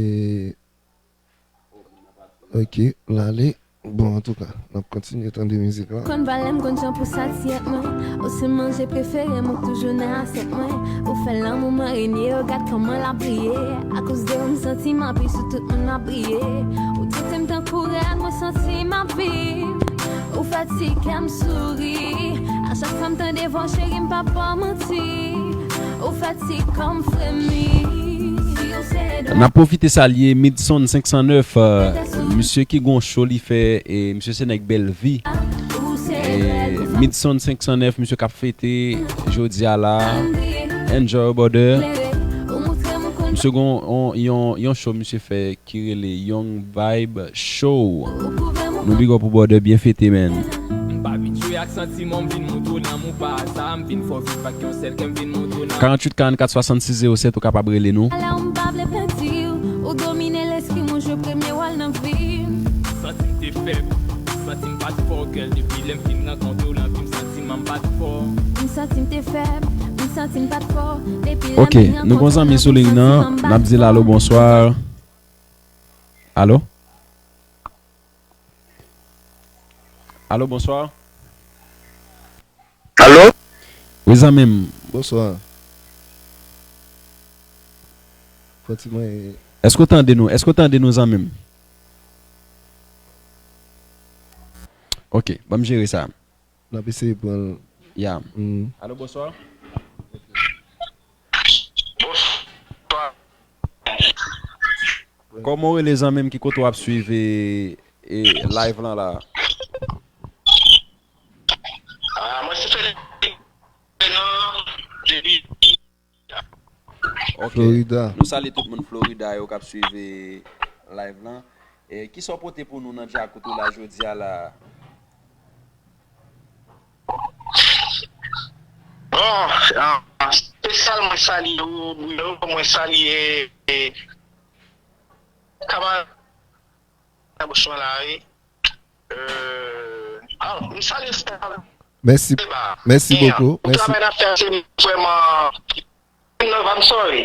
Ok, l ale. Bon, antouka, n ap kontinye tande mizik la. Konn valè m, konn jan pou satisfè mwen. Ou se manje prefere m, ou toujou nan asyèt mwen. Ou fè lanmou mwen renye, regarde comment l ap briye. Akoz de ou, m santi m ap viv sou tout moun m ap briye. Ou trete m tankou rèn, mwen santi m ap viv. Ou fè ti kè m souri. A chak fwa m tande vwa w, cheri, m p ap ba w manti. Ou fè ti kò m fremi. Si w se dwèt. N ap pwofite salye Midson senk san nèf, euh, misye ki gon show li fè, e misye se nèg Bèlvi. E Midson senk san nèf, misye k ap fete jodi a la. Enjoy, brother. Misye gon yon, yon, yon show misye fè ki rele Young Vibe Show. Nou big up ou, brother, byen fete, man. M pa abitye ak santiman, m vin montre w lanmou pa aza, m vin fè w viv ak yon sèl kè, m vin montre w nan. Karanntuit karannkat swasannsis zewo sèt, ou kapab rele nou. Alò m pa vle pèdi w, ou domine lespri m, ou jwe premye wòl nan vi m. Santi m te fèb, santi m pa t fò, gèl, depi lè m fin rankontre w nan vi m, santiman m pa t fò. M santi m te fèb, m santi m pa t fò, depi lè m fin rankontre w nan vi m, santiman m pa t fò. Ok, nou gon zanmi sou liy nan, n ap di l alo, bonswa. Alo? Alo, bonswa. Alo? Wi, zanmi m. Bonswa. Fò ti mwen. Èske w tande nou? Èske w tande nou, zanmi m? Ok, ban m jere sa. N ap eseye pran l. Ya. Mm. Alo, bonswa. Bonswa. Kòman w rele, zanmi m, ki kote w ap swiv, e, e, live lan la? Ah, mwen se Ferdinand, depi Ok. Florida. Nou salye tout moun Florida yo k ap swiv, e, live lan. E, kisa w pote pou nou nan djakout ou la jodi a la? Bon, ah, espesyal mwen salye ou, Bruno, mwen salye, e, kamarad nan bouch mwen la, wi. Euh, ah, m salye staff. Mèsi, deba. Mèsi bokou. Pou travay n ap fè a, se vrèman, non, I'm sorry.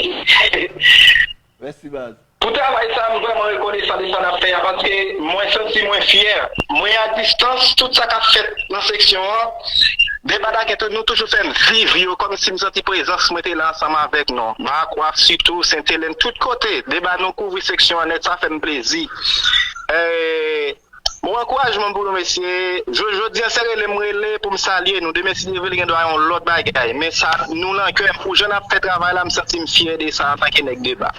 Mèsi, baz. Pou travay sa, m vrèman rekonesan de sa n ap fè a, paske mwen santi mwen fyè. Mwen a distans, tout sa k ap fèt nan seksyon an, deba dakè tou, nou toujou fè m viv yo, kòmsi m santi prezans mwen te la ansanm avèk nou. Makwa, sitou, Sentelen, tout kote, deba nou kouvri seksyon an nèt, sa fè m plezi. Eh, Bon, ankourajman pou nou, mesye. Jodi a, se rele m rele pou m salye nou. Demen, si Dye vle, li gen dwa yon lòt bagay. Men sa, nou nan kè m. Pou jan n ap fè travay la, m santi m fyè de sa antanke nèg deba.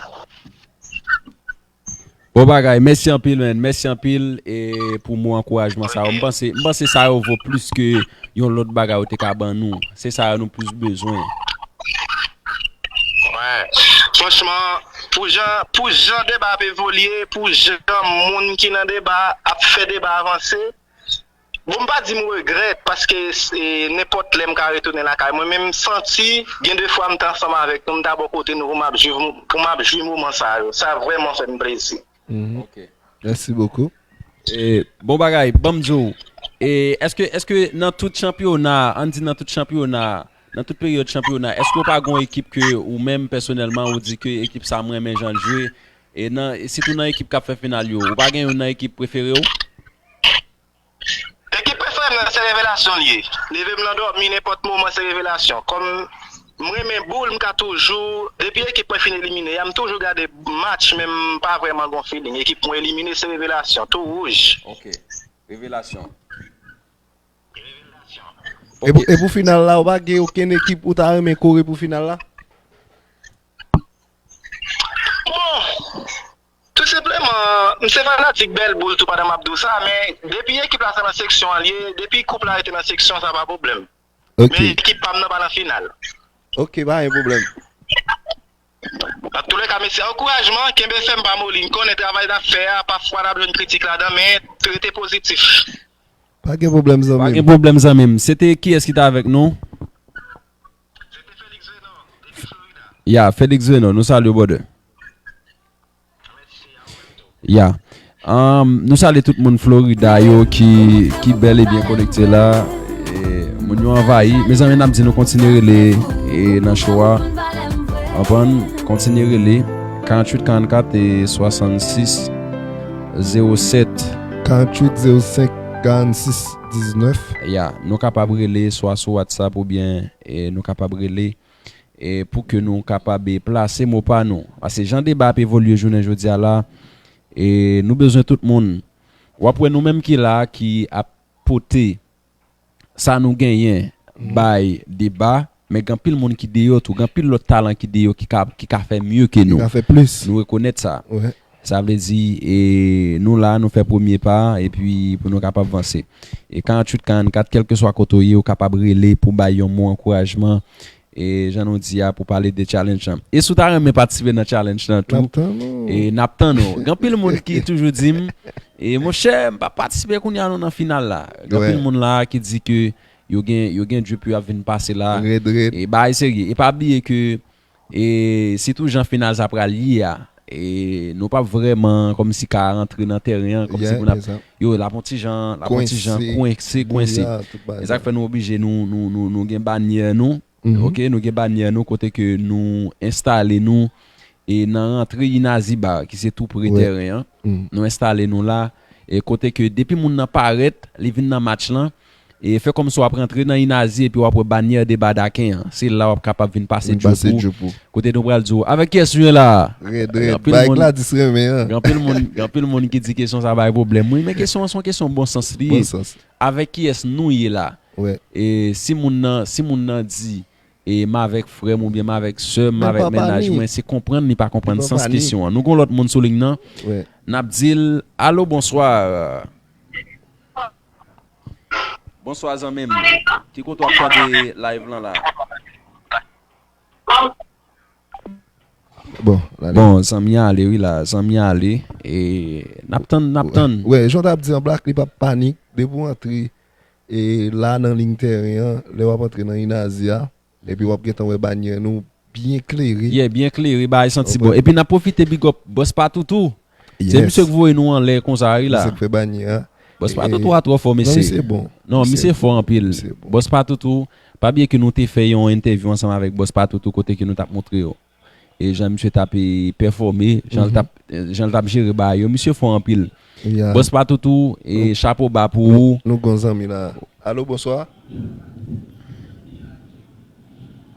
Bon bagay. Mèsi anpil, man. Mèsi anpil, e, pou mo ankourajman sa yo. M panse, m panse sa yo vo plis ke yon lòt bagay ou te ka ban nou. Se sa yo nou plis bezwen. Wè. Franchman, pou jan, pou jan deba ap evolye, pou jan moun ki nan deba ap fè deba avanse, bon, m pa di m regrèt, paske se nenpòt lè m ka retounen lakay mwen, men m santi, gen de fwa m te ansanm avèk nou, m ta bò kote nou pou m ap jwi, pou m ap jwi moman sa yo. Sa vrèman fè m plezi. Mhm. Ok. Mèsi bokou. E, bon bagay, ban m di w. E, èske, èske nan tout chanpyona, ann di nan tout chanpyona, nan tout peryòd chanpyona, èske w pa gen yon ekip ke ou menm pèsonèlman ou di ke ekip sa m renmen jan l jwe? E nan, e sitou nan ekip k ap fè final yo, ou pa gen youn nan ekip prefere w? Ekip prefere m nan se Revelasyon l ye. Leve m nan dòmi nenpòt moman se Revelasyon. Kòm m renmen boul, m ka toujou, depi ekip mwen fin elimine a, m toujou gade match, men m pa vrèman gon feeling. Ekip mwen elimine se Revelasyon, tou wouj. Ok. Revelasyon. E pou, e pou final la, ou pa gen okenn ekip ou ta renmen kore pou final la? Bon, tou senpleman, m se fanatik bèl boul tou pandan m ap di w sa, men depi ekip la se nan seksyon an l ye, depi koup la rete nan seksyon, sa pa pwoblèm. Men Ok, ekip pa m nan pa nan final. ok, pa gen pwoblèm. Antouleka, mesi ankourajman, kenbe fèm pa moli. M konnen travay n ap fè a, pafwa n ap jwenn kritik ladan, men rete pozitif. Pa gen pwoblèm Pa zanmi gen m. Pwoblèm zanmi m. Se te kiyès ki te avèk nou? Ya, Felix Venant, nou salye w brother. Ya. Anm, nou salye tout moun Florida yo ki, ki bèl e byen konekte la. E, moun yo anvayi. Mezanmi, n ap di nou kontinye rele e nan show a. Konprann? Kontinye rele. Karanntuit karannkat e swasannsis zewo sèt. Karanntuit zewo senk karannsis diznèf. Ya, nou kapab rele swa sou WhatsApp oubyen e, nou kapab rele e, pou ke nou kapab e, plase mo pa nou. Paske jan deba ap evolye jounen jodi a la, e, nou bezwen tout moun. W ap wè nou menm ki la a, ki ap pote sa nou genyen bay deba, men gen anpil moun ki deyò tou, gen anpil lòt talan ki deyò ki ka, ki ka fè mye ke Li nou. Ka fè plis. Nou rekonèt sa. Wi. Sa vle di, e, nou la, nou fè premye pa a, epi pou nou kapab vanse. E karanntuit karannkat, kèlkeswa kote w ye, ou kapab rele pou bay yon mo ankourajman. E jan nou di a, pou pale de challenge lan. E si w ta renmen patisipe nan challenge lan N tou, ap tann ou. e n ap tann ou. Gen anpil moun ki toujou di m, e monchè, m p ap patisipe kounye a non nan final la. Gen anpil Wè. Moun la ki di ke yo gen, yo gen drip yo ap vin pase la. Rèd, rèd. E bagay serye. E pa bliye ke e sitou jan final sa pral ye a, e nou p ap vrèman kòmsi ka rantre nan tèren an, kòmsi Yeah, pou n ap, e sa. Yo, l ap yon ti jan, l ap yon ti jan Kwense. kwense, kwense. Bouya, tout bagay. E sa k fè nou oblije nou, nou, nou, nou gen banyè nou, Mhm. ok, nou gen banyè nou kote ke nou enstale nou e nan rantre Inazi Bar ki se tou pre Wi. Tèren an. Mhm. Nou enstale nou la e kote ke depi moun nan parèt, li vin nan match lan, e fè kòmsi w ap rantre nan Inazi epi w ap wè banyè de Badaken an. Se la w ap kapab vin pase Vin pase djop ou. Djop ou. Kote nou pral di w, avèk kiyès nou ye la? Rèd, Gen rèd. anpil Bay moun, Gladys renmen an. Gen anpil moun, gen anpil moun ki di kesyon sa bay pwoblèm. Wi, men kesyon an se yon kesyon bon sans li ye. Bon sans. Avèk kiyès nou ye la? Wè. E si moun nan, si moun nan di, e m avèk frè m oubyen m avèk sè m, m Men avèk papa mennaj ni. Mwen, se konprann li pa konprann Men sans papa ni. Kesyon an. Nou gon lòt moun sou liy nan. Wè. N ap di l, alo, bonswa. Bonswa, zanmi m. Ki kote w ap tande live lan la? Bon, la li. Bon, zanmi an ale, wi, la. Zanmi an ale. E, n ap tann, n ap tann. Wè, jan w t ap di an, Black, li p ap panik. Depi w antre e, la nan liy tèren an, lè w ap antre nan Inazi a, epi w ap gentan wè banyè nou byen klere. Yeah, byen klere, bagay santi bon. Epi n ap pwofite big up Bòs Patoutou. Se misye k voye nou anlè konsa, wi, la. Misye k fè banyè a. Bòs Patoutou a twò fò, mesye. Non, misye fò anpil. Bòs Patoutou, pa bliye ke nou te fè yon entèvyou ansanm avèk Bòs Patoutou kote ke nou t ap montre yo e jan misye t ap e, pèfòme, jan l t ap, jan l t ap jere bagay yo. Misye fò anpil. Bòs Patoutou, e chapo ba pou ou. Nou gon zanmi la. Alo, bonswa.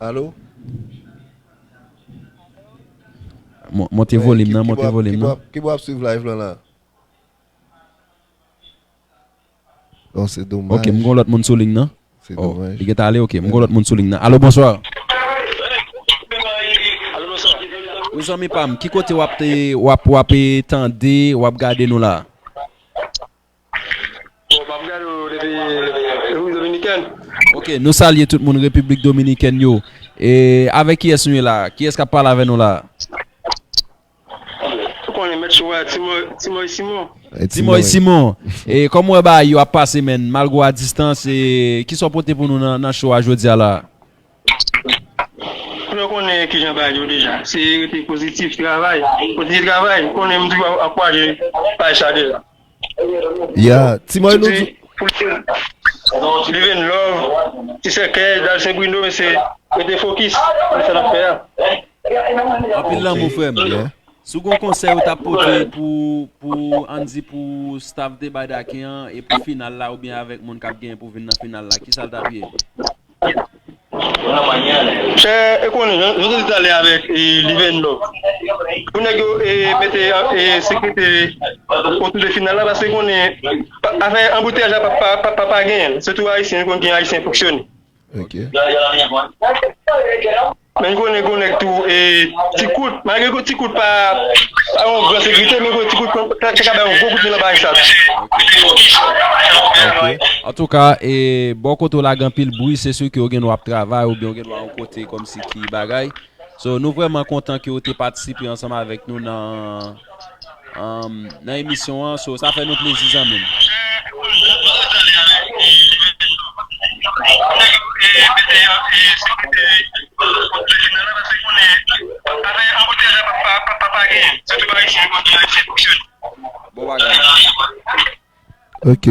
Alo? Mon- Monte volim nan, monte volim nan. Ki bo ap swiv live lan la? Oh, se domaj. Ok, m gon lòt moun sou liy nan. Se domaj. Li gentan ale, ok. M gon lòt moun sou liy nan. Alo, bonswa. Wi, zanmi pa m, ki kote w ap te, w ap, w ap e, tande, w ap gade nou la? Bon, m ap gade w depi Repiblik Dominikèn. Ok, nou salye tout moun Repiblik Dominikèn yo. E avèk kiyès nou ye la? Kiyès k ap pale avè nou la? Ou konnen mèt show a, Timoy, Timoy Simon. Timoy Simon. E kòman w wè bagay yo ap pase, menn, malgre w a distans, e kisa w pote pou nou nan, nan show a jodi a la? Nou konnen kijan bagay yo deja. Se rete pozitif, travay. Kontinye travay. Konnen m toujou ap ankouraje bagay sa deja. Ya, Ti Mòy nou di. Live in love, Ti Sèkèy, Dal Sen Brino, mesye, rete fokis nan sa n ap fè a. Anpil lanmou, frè m. Si w gen yon konsèy ou t ap pote pou, pou, ann di, pou staff Deba Daken an e pou final la, oubyen avèk moun k ap genyen pou vin nan final la, kisa l t ap ye? Chè, e konnen, jan, jan te di talè avèk, e, Live in Love. Pou nèg yo, e, mete, e, sekirite otou de final la, paske konnen, pa, afè anbouteyaj la pa, pa, pa, pa, pa genyen. Sitou Ayisyen, nou konn kijan Ayisyen fonksyone. Ok. Men n konnen gen nèg tou, e, Ti Kout, malgre ke Ti Kout pa, pa yon gran sekirite, men konnen Ti Kout te ka bay yon gwo kout men nan bagay sa tou. Ok. Antouka, e, bò kote w la gen anpil bri, se si ke w gen dwa ap travay oubyen w gen dwa yon kote kòmsi ki bagay. So, nou vrèman kontan ke w te patisipe ansanm avèk nou nan, um, nan emisyon an. So, sa fè nou plezi, zanmi m. Bon bagay. Ok,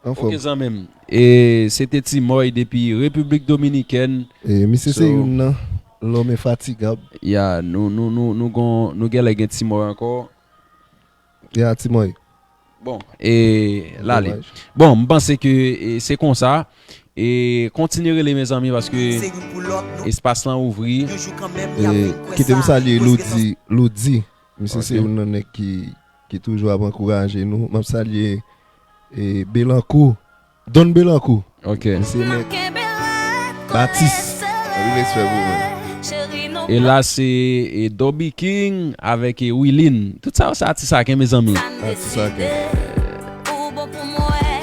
anfòm. Ok, zanmi m. E se te Ti Mòy depi Repiblik Dominikèn. E misye se youn nan lòm enfatigab. Ya, nou, nou, nou, nou gon, nou genlè gen Ti Mòy ankò. Ya, Ti Mòy. Bon, e l ale. Bon, m panse ke, e, se konsa. E kontinye rele, mezanmi, paske espas lan ouvri. E kite m salye Lodi, Lodi. Misye se youn nan nèg ki, ki toujou ap ankouraje nou. M ap salye, e, Belankou. Don Belankou. Ok. Misye nèg Batis. Anpil respè pou ou, man. E la se, e, Dobby King avèk, e, Wilin. Tout sa yo se atis Aken, mezanmi. Atis Aken.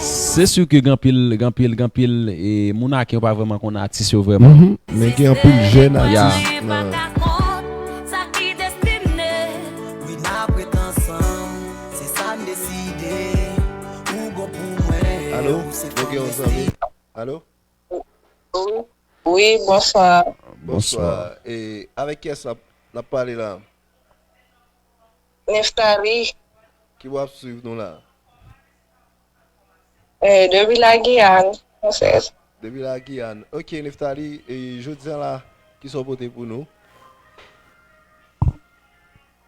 Se si ke gen anpil, gen anpil, gen anpil, e, moun Aken yo pa vrèman konn atis yo vrèman. Mhm. Men gen anpil jèn atis nan Wi, n ap ret ansanm, se sa n deside. Ou bon pou mwen, Alo, ou se nou gen yon fanm zanmi. Alo? Wi, bonswa. Bonswa. E avèk kiyès n ap, n ap pale la? Neftali. Ki bò w ap swiv nou la? Eh, depi la Giyàn, fransèz. Depi la Giyàn. Ok, Neftali, e jodi a la, kisa w pote pou nou?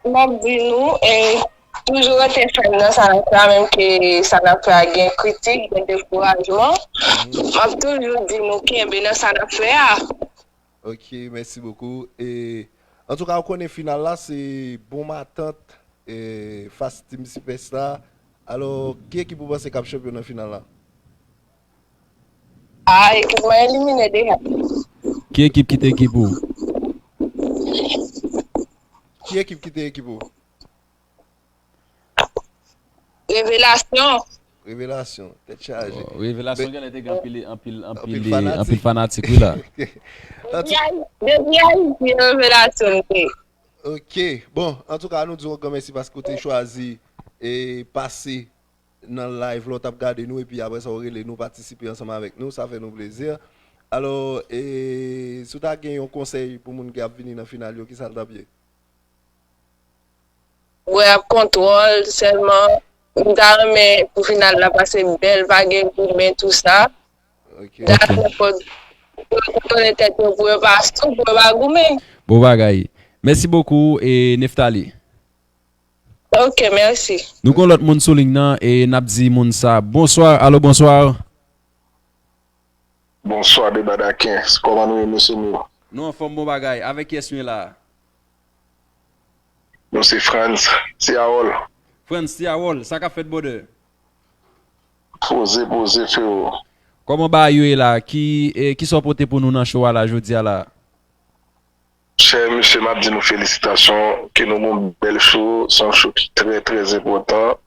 M ap di nou, e toujou rete fèm nan sa n ap fè a, menm ke sa n ap fè a gen kritik, gen dekourajman. M ap toujou di nou kenbe nan sa n ap fè a. Ok, mèsi bokou. E, antouka, ou konnen final la, se Bon Matant, e, fas Team Sipèsta. Alò, ki ekip ou panse k ap chanpyon nan final la? Ah, ekip mwen elimine deja. Ki ekip ki te ekip ou? Ki ekip ki te ekip ou? Revelasyon. Revelasyon, tèt chaje. Oh, Revelasyon genlè te gen anpil, anpil, anpil, anpil fanatik, wi la. Depi Ayiti, Revelasyon te. Ok, bon, antouka, nou di w yon gran mèsi paske w te chwazi e pase nan live la, w t ap gade nou, epi apre sa, w rele nou, patisipe ansanm avèk nou, sa fè nou plezi. Alò, e, si w ta gen yon konsèy pou moun ki ap vini nan final yo, kisa l t ap ye? Bwè ak kontwòl sèlman. M ta renmen pou final la pase bèl, pa gen goumen, tou sa. Ok. Dakò, kontwole tèt yo pou yo pa sou, pou yo pa goumen. Bon bagay. Mèsi bokou, e, Neftali. Ok, mèsi. Nou gon lòt moun sou liy nan, e n ap di moun sa. Bonswa, alo, bonswa. Bonswa, Deba Daken. Kòman nou ye, mesye nou? Nou anfòm, bon bagay. Avèk kiyès nou ye la? Nou se Frantz Tiawòl. Frantz Tiawòl, sa k ap fèt, brother? Poze, poze, freo. Kòman bagay yo ye la? Ki, e, kisa w pote pou nou nan show a la, jodi a la? Chè mesye, m ap di nou felisitasyon, ke nou gon bèl show, se yon show ki trè, trè enpòtan.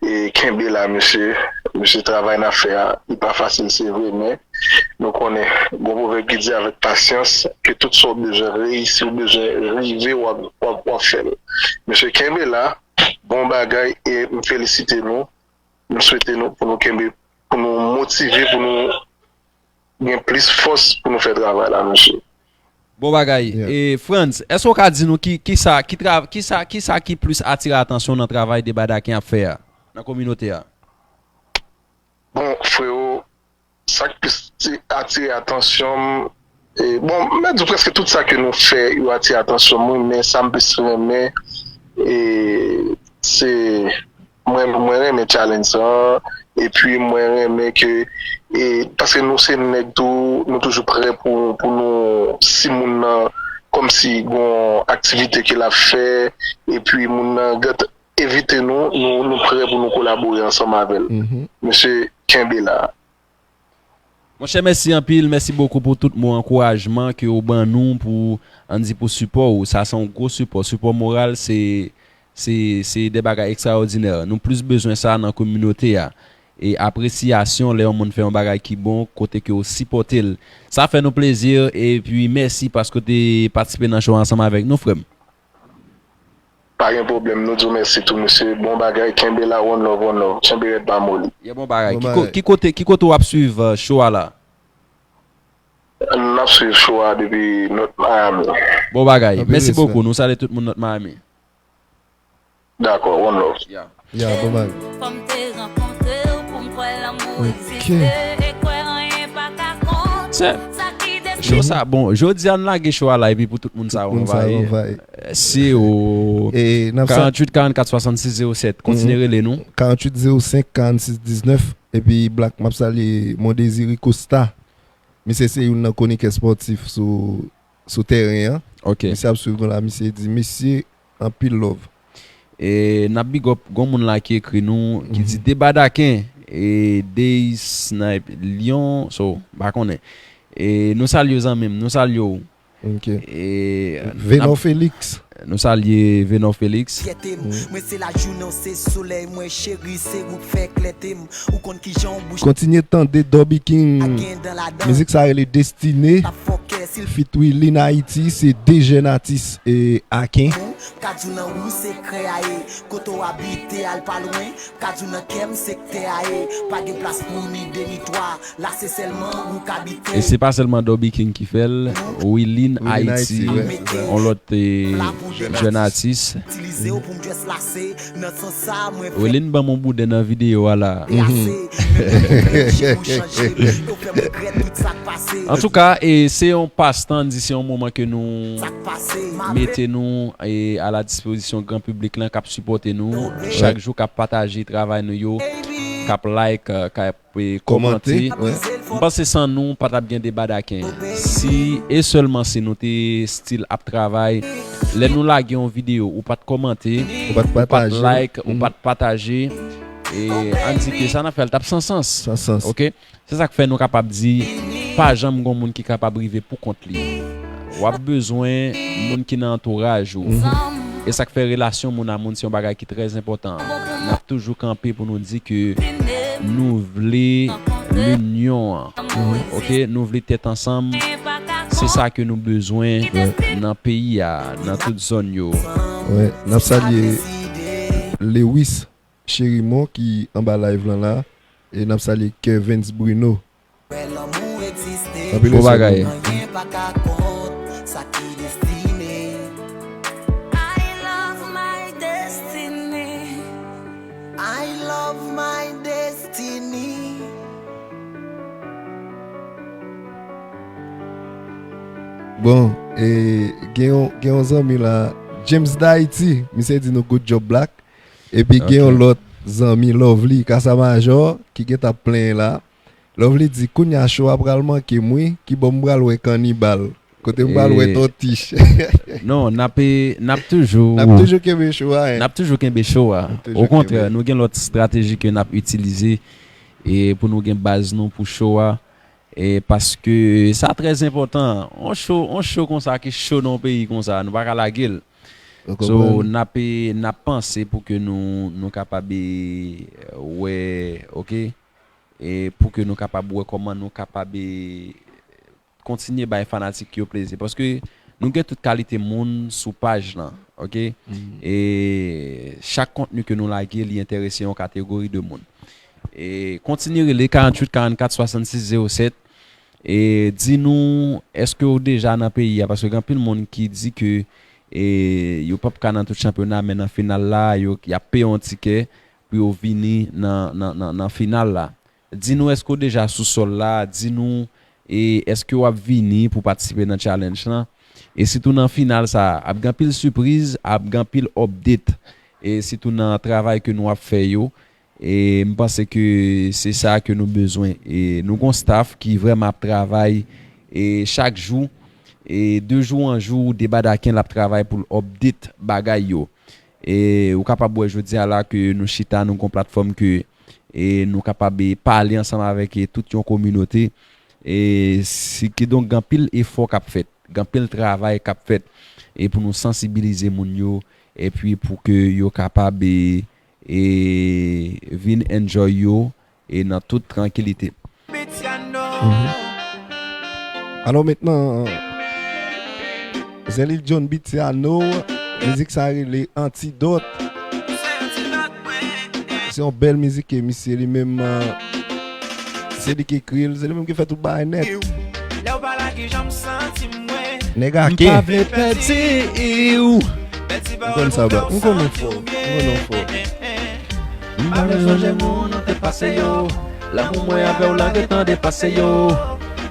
E kenbe la, mesye. Mesye, travay n ap fè a, li pa fasil, se vre, men nou konnen, gon pwovèb ki di, avèk pasyans, ke tout sa w bezwen reyisi, w bezwen rive, w ap, w ap, w ap fè l. Mesye, kenbe la, bon bagay, e m felisite nou. M swete nou, pou nou kenbe, pou nou motive, pou nou gen plis fòs pou nou fè travay la, mesye. Bon bagay. E, Frantz, èske w ka di nou ki, kisa, ki tra-, kisa, kisa ki plis atire atansyon w nan travay Deba Daken ap fè a, nan kominote a? Bon, freo, sa k plis ti- atire atansyon m, e, bon, m mèt di w prèske tout sa ke nou fè, yo atire atansyon m, wi, men sa m plis renmen, e, se, mwen, mwen renmen challenge sa, epi mwen renmen ke, e, paske nou se nèg tou, nou toujou prè pou, pou nou, si moun nan, kòmsi gon aktivite ke l ap fè, epi moun nan gentan envite nou, nou, nou prè pou nou kolabore ansanm avè l. Mesye, kenbe la. Monchè, mèsi anpil, mèsi bokou pou tout mo ankourajman ke ou ban nou pou, ann di, pou sipò ou. Sa se yon gwo sipò. Sipò moral, se, se, se de bagay ekstraòdinè. Nou plis bezwen sa nan kominote a. E apresyasyon lè yon moun fè yon bagay ki bon, kote ke ou sipòte l. Sa fè nou plezi, epi mèsi paske w te patisipe nan show ansanm avèk nou, frè m. Pa gen pwoblèm, nou di w mèsi tou, mesye. Bon bagay, kenbe la, one love, one love. Kenbe rèd, pa moli. Yeah, bon bagay. Ki, ko, ki, kote, ki kote w ap swiv uh, show a la? N ap swiv show a depi North Miami. Bon bagay. Mèsi bokou. Nou salye tout moun North Miami. Dakò, one love. Yeah. Ya, bon bagay. Fò m te rankontre w pou m kwè lanmou egziste e kwè anyen pa ka kont. Sè, show sa bon. Jodi a n lage show a la epi pou tout moun sa Moun sa anvayi. Anvayi. Se o E n ap sa karanntuit karannkat swasannsis zewo sèt. Kontinye rele nou. Karanntuit zewo senk karannsis diznèf. Epi Black, m ap salye Mondésiré Costa. Misye se youn nan konikè spòtif sou, sou tèren an. Ok. Misye ap swiv nou la, misye di, mesye, anpil love. E n ap big up gon moun la ki ekri nou ki di deba daken e Dey Snipe Lyon, so m pa konnen. E nou salye w zanmi m, nou salye w. Ok. E Venor Felix. Nou salye Venor Felix. Fyète m, mwen se lajounen w se solèy mwen cheri se ou k fè klète m. Ou konn kijan w bouch Kontinye tande Dobby King. Aken dan ladan. Mizik sa rele Destine. T ap fòkè si l Feat Wilin Haiti, se de jèn atis e Aken. Ka di w nan ou sekrè a ye. Kote w abite al pa lwen. Ka di w nan kè m sektè a ye. Pa gen plas pou ni de ni twa. La se sèlman ou k abite. E se pa sèlman Dobby King ki fè l, Wilin Wilin Haiti, Haiti, wè. yon lòt eh, jèn atis. Itilize w pou m dress lase. Nan sans sa mwen fè Wilin ban m yon bouden nan videyo a la. Ase. Menm lè m chanje ou chanje. Yo fè m regrèt tout sa k pase. Antouka, e se yon pastan, di se yon moman ke nou Sa k pase. mete nou e a la dispozisyon gran piblik lan k ap sipòte nou chak jou, k ap pataje travay nou yo, k ap like, eh, k ap eh, Kòmante, kòmante. Wè. M panse san nou pa t ap gen deba daken. Si e sèlman si nou te still ap travay, lè nou lage yon videyo, ou pa t kòmante, Ou pa t ou pa t pataje. Like, ou pa t pataje, e ann di ke sa n ap fè l t ap san sans. San sans. Ok? Se sa k fè nou kapab di pa janm gon moun ki kapab rive pou kont li. W ap bezwen moun ki nan antouraj ou. E sa k fè relasyon moun a moun se yon bagay ki trè enpòtan. N ap toujou kanpe pou nou di ke nou vle linyon an. Ok? Nou vle tèt ansanm. Se sa ke nou bezwen nan peyi a, nan tout zòn yo. Wè, n ap salye Lewis Cherimon ki anba live lan la. E n ap salye Kervens Bruno. Anpil Bon respè, bagay. bro. Anyen pa ka kont sa ki destine. I love my destiny. I love my destiny. Bon, e gen yon, gen yon zanmi la, James D'Haïti, misye di nou good job Black. Epi gen yon Ok. Lòt zanmi Lovely, Kasa Majò, ki gentan plenyen la. Lovely di, kounye a show a pral manke m wi, kibò m pral wè Kannibal. Kote m pral wè E- Tòtich. Non, n ap, n ap toujou. N ap toujou kenbe show a, hein. N ap toujou kenbe show a. Toujou Okontrè, kenbe. Nou gen lòt estrateji ke n ap itilize e pou nou gen baz nou pou show a. E paske sa trè enpòtan. On show, on show konsa ki cho nan yon peyi konsa, nou pa ka lage l. Ou So, konprann? N ap, n ap panse pou ke nou, nou kapab eh, wè, ok? E pou ke nou kapab wè kòman nou kapab eh, kontinye bay fanatik yo plezi. Paske nou gen tout kalite moun sou paj lan, ok? E chak kontni ke nou lage, li enterese yon kategori de moun. E kontinye rele karanntuit karannkat swasannsis zewo sèt. E di nou, èske w deja nan peyi a? Paske gen anpil moun ki di ke e, yo p ap ka nan tout chanpyona, men nan final la, yo, y ap peye yon tikè pou yo vini nan, nan, nan, nan final la. Di nou èske w deja sou sòl la, di nou e èske w ap vini pou patisipe nan challenge lan. E sitou nan final sa, ap gen anpil sipriz, ap gen anpil update. E sitou nan travay ke nou ap fè yo. E m panse ke se sa ke nou bezwen. E nou gon staff ki vrèman ap travay e chak jou, e de jou an jou, Deba Daken l ap travay pou l update bagay yo. E ou kapab wè jodi a la ke nou chita, nou gon platfòm ke e nou kapab e pale ansanm avèk e tout yon kominote. E si kidonk gen anpil efò k ap fèt, gen anpil travay k ap fèt e pou nou sansibilize moun yo, epi pou ke yo kapab e e vin enjoy yo e nan tout trankilite. Alò mentnan, Zen Lil Jon Beats ya nou, mizik sa rele Antidot. Se yon bèl mizik ke misye li menm se li ki ekri l, se li menm ki fè tout bagay nèt. Nèg ake. M pa vle pèdi w. M konn sa bro. M konnen fò. M konnen fò. M pa vle sonje moun nou te pase yo. Lanmou mwen avè w la gentan depase yo.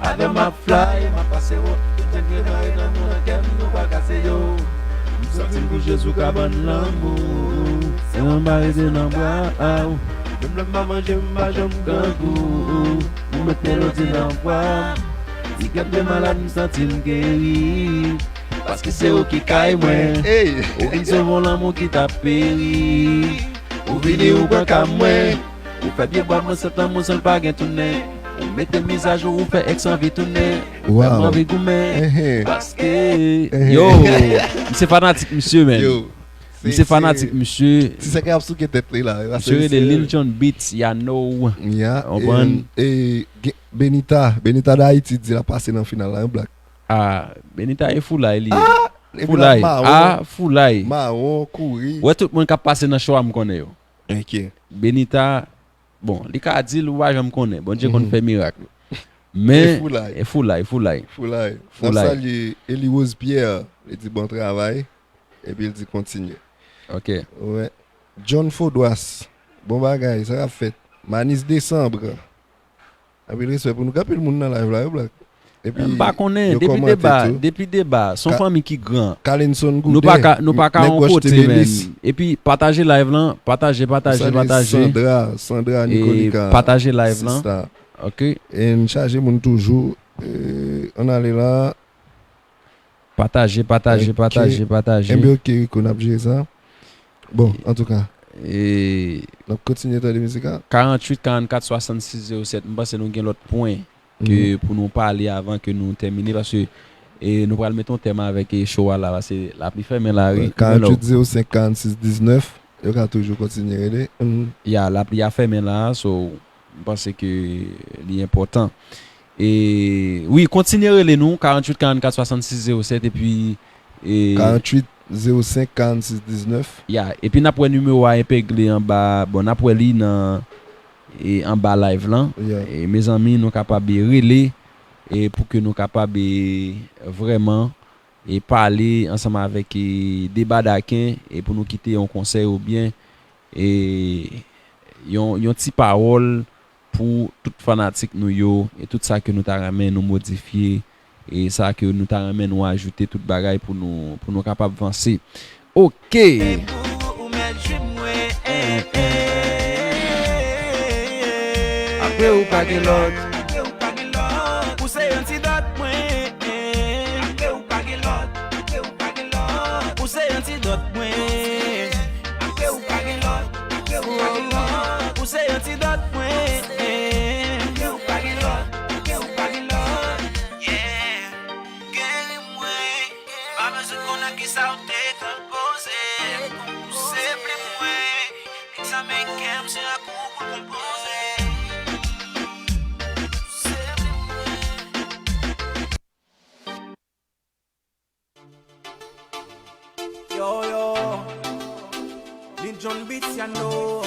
Avè m ap fly, m ap pase wo. Tout nèg yo kare nan moun nan kè m nou pa kase yo. M santi m kou Jezi ka ban n lanmou. Se mwen m pa rete nan bra a w. Menm lè m pa manje m pa janm grangou. Ou mete lodi nan bwa m. Di kè m te malad m santi m geri. Paske se ou ki kay mwen. Ou vin sove yon lanmou ki t ap peri. Ou vini ou pran ka mwen. Ou fè pye bwa mwen sent lanmou san l pa gen tounen. Ou mete m mizajou ou fè èks anvi tounen. Ou fè m anvi goumen. Paske. Yo, m se fanatik misye menn. M se fanatik misye. Ti sèk ap souke tèt li la. Misye rele Lil Jon Beats, ya know. Ya, konprann. E Benita, Benita D'Haïti di l ap pase nan final la, yon blak. Ah, Benita e foulay li ye. Foulay, ah, foulay. Mawon, kouri. Wè tout moun k ap pase nan show a m konnen yo. Ok. Benita, bon, li ka di l ou pa janm konnen. Bondye konn fè mirak. Men, e foulay, foulay. Foulay. Foulay. N ap salye Eli Rose Pierre, li di bon travay. Epi l di kontinye. Ok. Wè. John Fodwas. Bon bagay, sa k ap fèt? Manis Desanbre. Anpil respè pou nou. Gen anpil moun nan live la, wi, Black. Epi, m pa konnen, depi deba, depi deba, se yon fanmi ki gran. Kalinson Gouden, nou pa ka, nou pa ka yon kote, menn. Epi, pataje live lan, pataje, pataje, pataje. Sandra, Sandra Nicolika. Pataje live lan. Ok. E n chaje moun toujou. E, ann ale la. Pataje, pataje, pataje, pataje. Enben ok, Rico, n ap jere sa. Bon, antouka. E. N ap kontinye tande mizik la. Karanntuit, karannkat, swasannsis, zewo sèt. M panse nou gen lòt pwen ke pou nou pale avan ke nou tèmine, paske e, nou pral mete yon tèm avèk e, show a la, paske l ap li fèmen la, wi. Karanntuit, zewo senk, karannsis, diznèf. Yo ka toujou kontinye rele. Ya, l ap li a fèmen la, so, m panse ke li enpòtan. E, wi, kontinye rele nou, karanntuit, karannkat, swasannsis, zewo sèt, epi. E, karanntuit, zewo senk, karannsis, diznèf. Ya, epi n ap wè nimewo a epegle anba, bon, n ap wè li nan, e, anba live lan. E, mezanmi, nou kapab e rele, e pou ke nou kapab e vrèman e pale ansanm avèk e Deba Daken e pou nou kite yon konsèy oubyen e yon, yon ti pawòl pou tout fanatik nou yo e tout sa ke nou ta renmen nou modifye e sa ke nou ta renmen nou ajoute tout bagay pou nou, pou nou kapab vanse. Ok. Apre ou pa gen lòt. Ou se antidòt mwen. Ou se antidòt mwen. Ou se antidòt mwen. Geri mwen. Pa bezwen konnen kisa w te konpoze. Ou se plim mwen. Egzamen kè m se ak ou pou l konpoze. Ou se plim mwen. Yo, yo. Lil Jon Beats, ya know.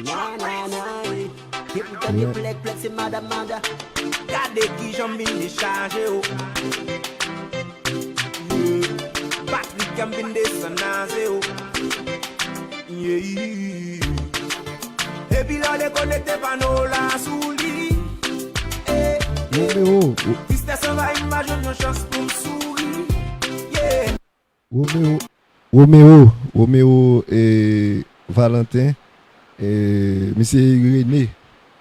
Na, na, na, eh. Depi w tande plèk, plèk, se mada, mada. Gade kijan m vin dechaje w. Yeah. Patrick, m vin desann naze w. Yeah. Epi lè w dekonekte pano w la sou li. Eh, eh. Romeo, Ro- Tristès anvayi m, m pa jwenn yon chans pou m souri. Yeah. Romeo, Romeo, Romeo, eh, Valentin, eh, misye Rene,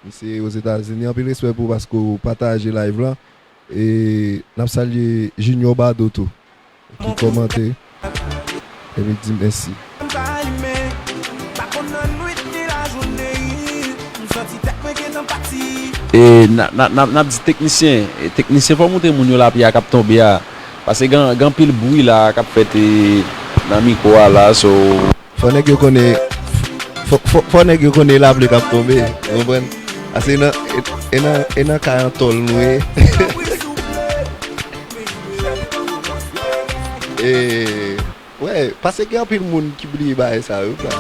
misye Ozetazini. Anpil respè pou ou paske w pataje live lan. E n ap salye Junior Bado tou, ki kòmante epi di mèsi. E n a- n a- n a- n ap di teknisyen, e teknisyen fò w montre moun yo lapli a k ap tonbe a, paske gen gen anpil bri la k ap fèt, e, nan mikwo a la, so. Fò nèg yo konnen, fò, fò, fò nèg yo konnen lapli k ap tonbe, ou konprann? Paske e nan, e, e nan, e nan kay an tòl nou ye. E, wè, paske gen anpil moun ki bliye bagay sa yo, bra.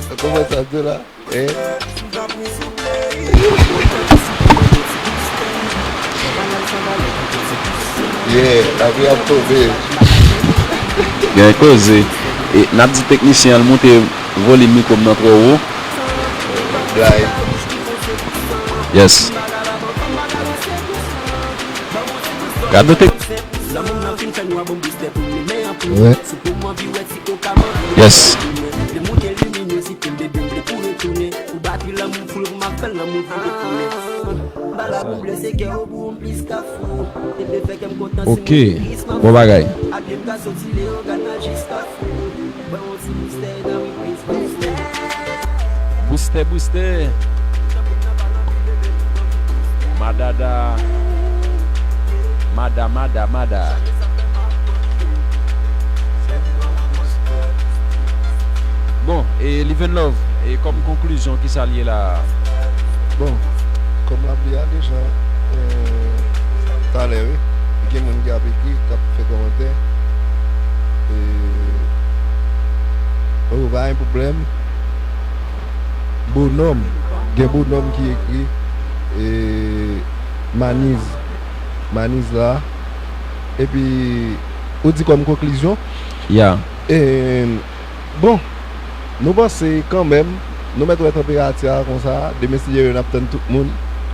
Ou konprann sa m di w la? Eh. Yeah, apre ap tonbe. Gen koze. E, n ap di teknisyen an, l monte volim mikwo m nan twò wo. Right. Yes. Gade nou tek- Wè. Yes. Ok. Bon bagay. Boustè, boustè. Madada. Mada, mada, mada. Bon, e Live and Love, e kòm konklizyon, kisa l ye la a? Bon, kòm l ap di a deja, eh, talè, wi, gen moun ki ap ekri, k ap fè kòmantè. E, oh, pa gen pwoblèm. Bonòm, gen Bonòm ki ekri, e, Maniz, Maniz la. Epi, ou di kòm konklizyon? Ya. E, bon, nou panse kanmenm, nou mèt wè tanperati a konsa, demen si Dye vle n ap tann tout moun.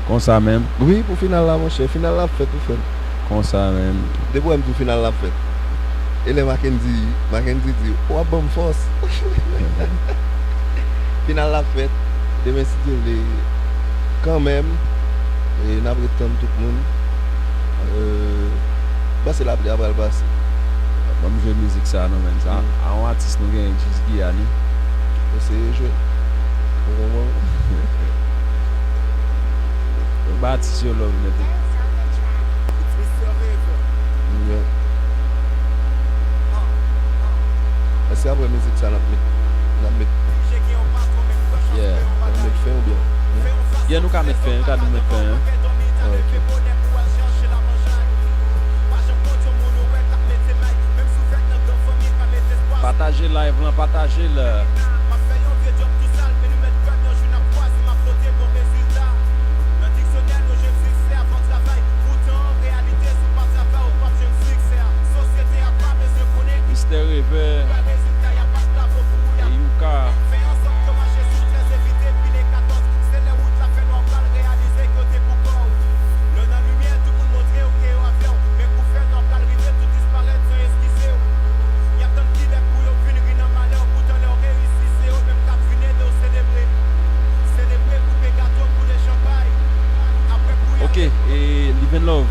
Konsa menm. Wi, pou final la, monchè, final la ap fèt, wi, frè m. Konsa menm. Depi w wè m di w final la ap fèt. E lè Mackendy, Mackendy di, w ap ban m fòs. Final la ap fèt. Demen, si Dye vle, kanmenm, e n ap ret tann tout moun. Euh, m panse lapli a pral pase. Ban m jwe mizik sa non, menn. Sa, mm, a yon atis nou genyen, Jis Giyani. Eseye jwe. Ou konprann? Yo ba atis yo love nèt wi. Yeah. Èske apre mizik sa n ap met, n ap met, yeah, n ap met fen oubyen? Yeah, nou ka met fen, nou ka nou met fen, hein. Ah, ok. Pataje live lan, pataje l. Mistè Revè. E Youka. Ok, e Live and Love.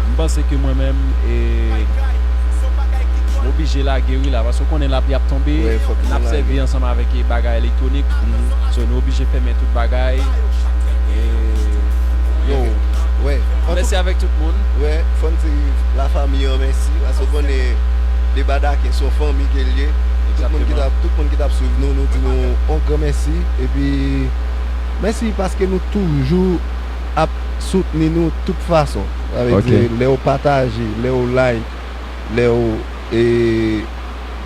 M panse ke mwen menm, e, m oblije lage wi la, paske w konnen lapli ap tonbe, n ap sèvi ansanm avèk, e, bagay elektwonik. So, nou oblije fèmen tout bagay. E, yo, mèsi avèk tout moun. Wè, fò n di lafanmi an mèsi, paske w konnen Deba Daken se yon fanmi ke l ye. Tout moun ki t ap, tout moun ki t ap swiv nou, nou di nou yon gran mèsi. Epi, mèsi paske nou toujou ap soutni nou tout fason. Sa vle di, lè w pataje, lè w like, lè w, e,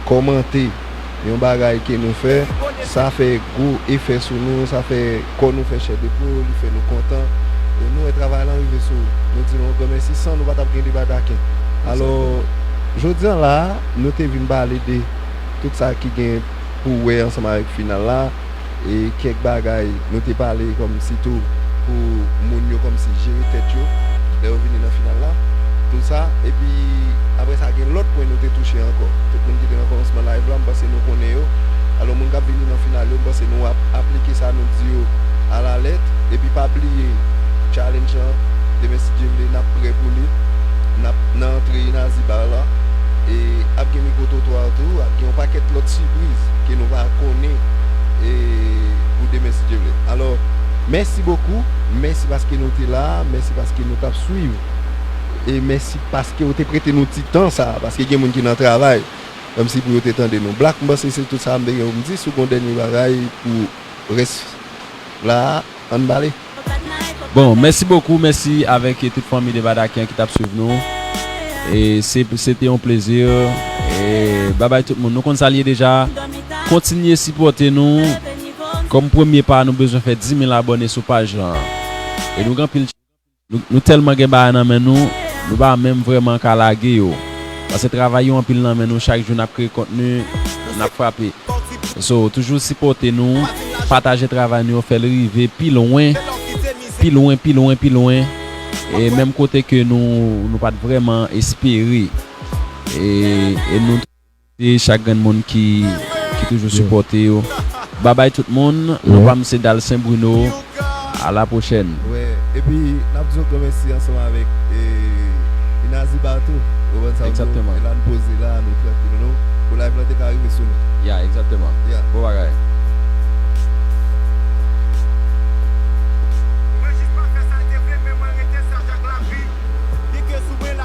kòmante yon bagay ke nou fè, sa fè gwo efè sou nou, sa fè kò nou fè chè de poul, li fè nou kontan. E nou wè travay lan rive sou ou. Nou di nou yon gran mèsi, san nou pa t ap gen Deba Daken. Alò, jodi a la, nou te vin pale de tout sa ki gen pou wè ansanm avèk final la. E kèk bagay nou te pale kòmsi tou pou moun yo kòmsi jere tèt yo lè yo vini nan final la. Tou sa, epi apre sa gen lòt pwen nou te touche ankò. Tout moun ki te nan kòmansman live la, m panse nou konnen yo. Alò, moun k ap vini nan final yo, m panse nou ap aplike sa nou di yo alalèt. Epi pa bliye, challenge lan, demen si Dye vle, n ap prè pou li. N ap nan antre Inazi Bar la. E ap gen mikwo twotwa tou, ap gen yon pakèt lòt sipriz ke nou pa konnen e pou demen si Dye vle. Alò, mèsi bokou, mèsi paske nou te la, mèsi paske nou t ap swiv. E mèsi paske w te prete nou ti tan sa, paske gen moun ki nan travay, kòmsi pou yo te tande nou. Black, m panse se tout sa m te gen pou m di. Si w gen yon dènye bagay pou rès la, ann bale. Bon, mèsi bokou, mèsi avèk tout fanmi de Badakyan ki t ap swiv nou. E se se te yon plezi. E babay tout moun. Nou konn sa l ye deja. Kontinye sipòte nou. Kòm premye pa, nou bezwen fè dis mil abòne sou paj lan. E nou gen anpil nou, nou tèlman gen bagay nan men nou, nou pa menm vrèman ka lage yo. Paske travay yo anpil nan men nou, chak jou n ap kreye kontni, n ap frape. So, toujou sipòte nou, pataje travay nou yo, fè l rive pi lwen, pi lwen, pi lwen, pi lwen. E menm kote ke nou, nou pa t vrèman espere. E, e nou te chak grenn moun ki, ki toujou sipòte yo. Babay tout moun, non pa m se Dal Sen Bruno. A la pwochèn. Wè, epi n ap di yon gran mèsi ansanm avèk e, Inazi Bar tou. Ou konprann sa m di w? Egzakteman. E la n poze la, nou trankil nou. Pou live lan te ka rive sou nou. Ya, egzakteman. Ya. Bon bagay.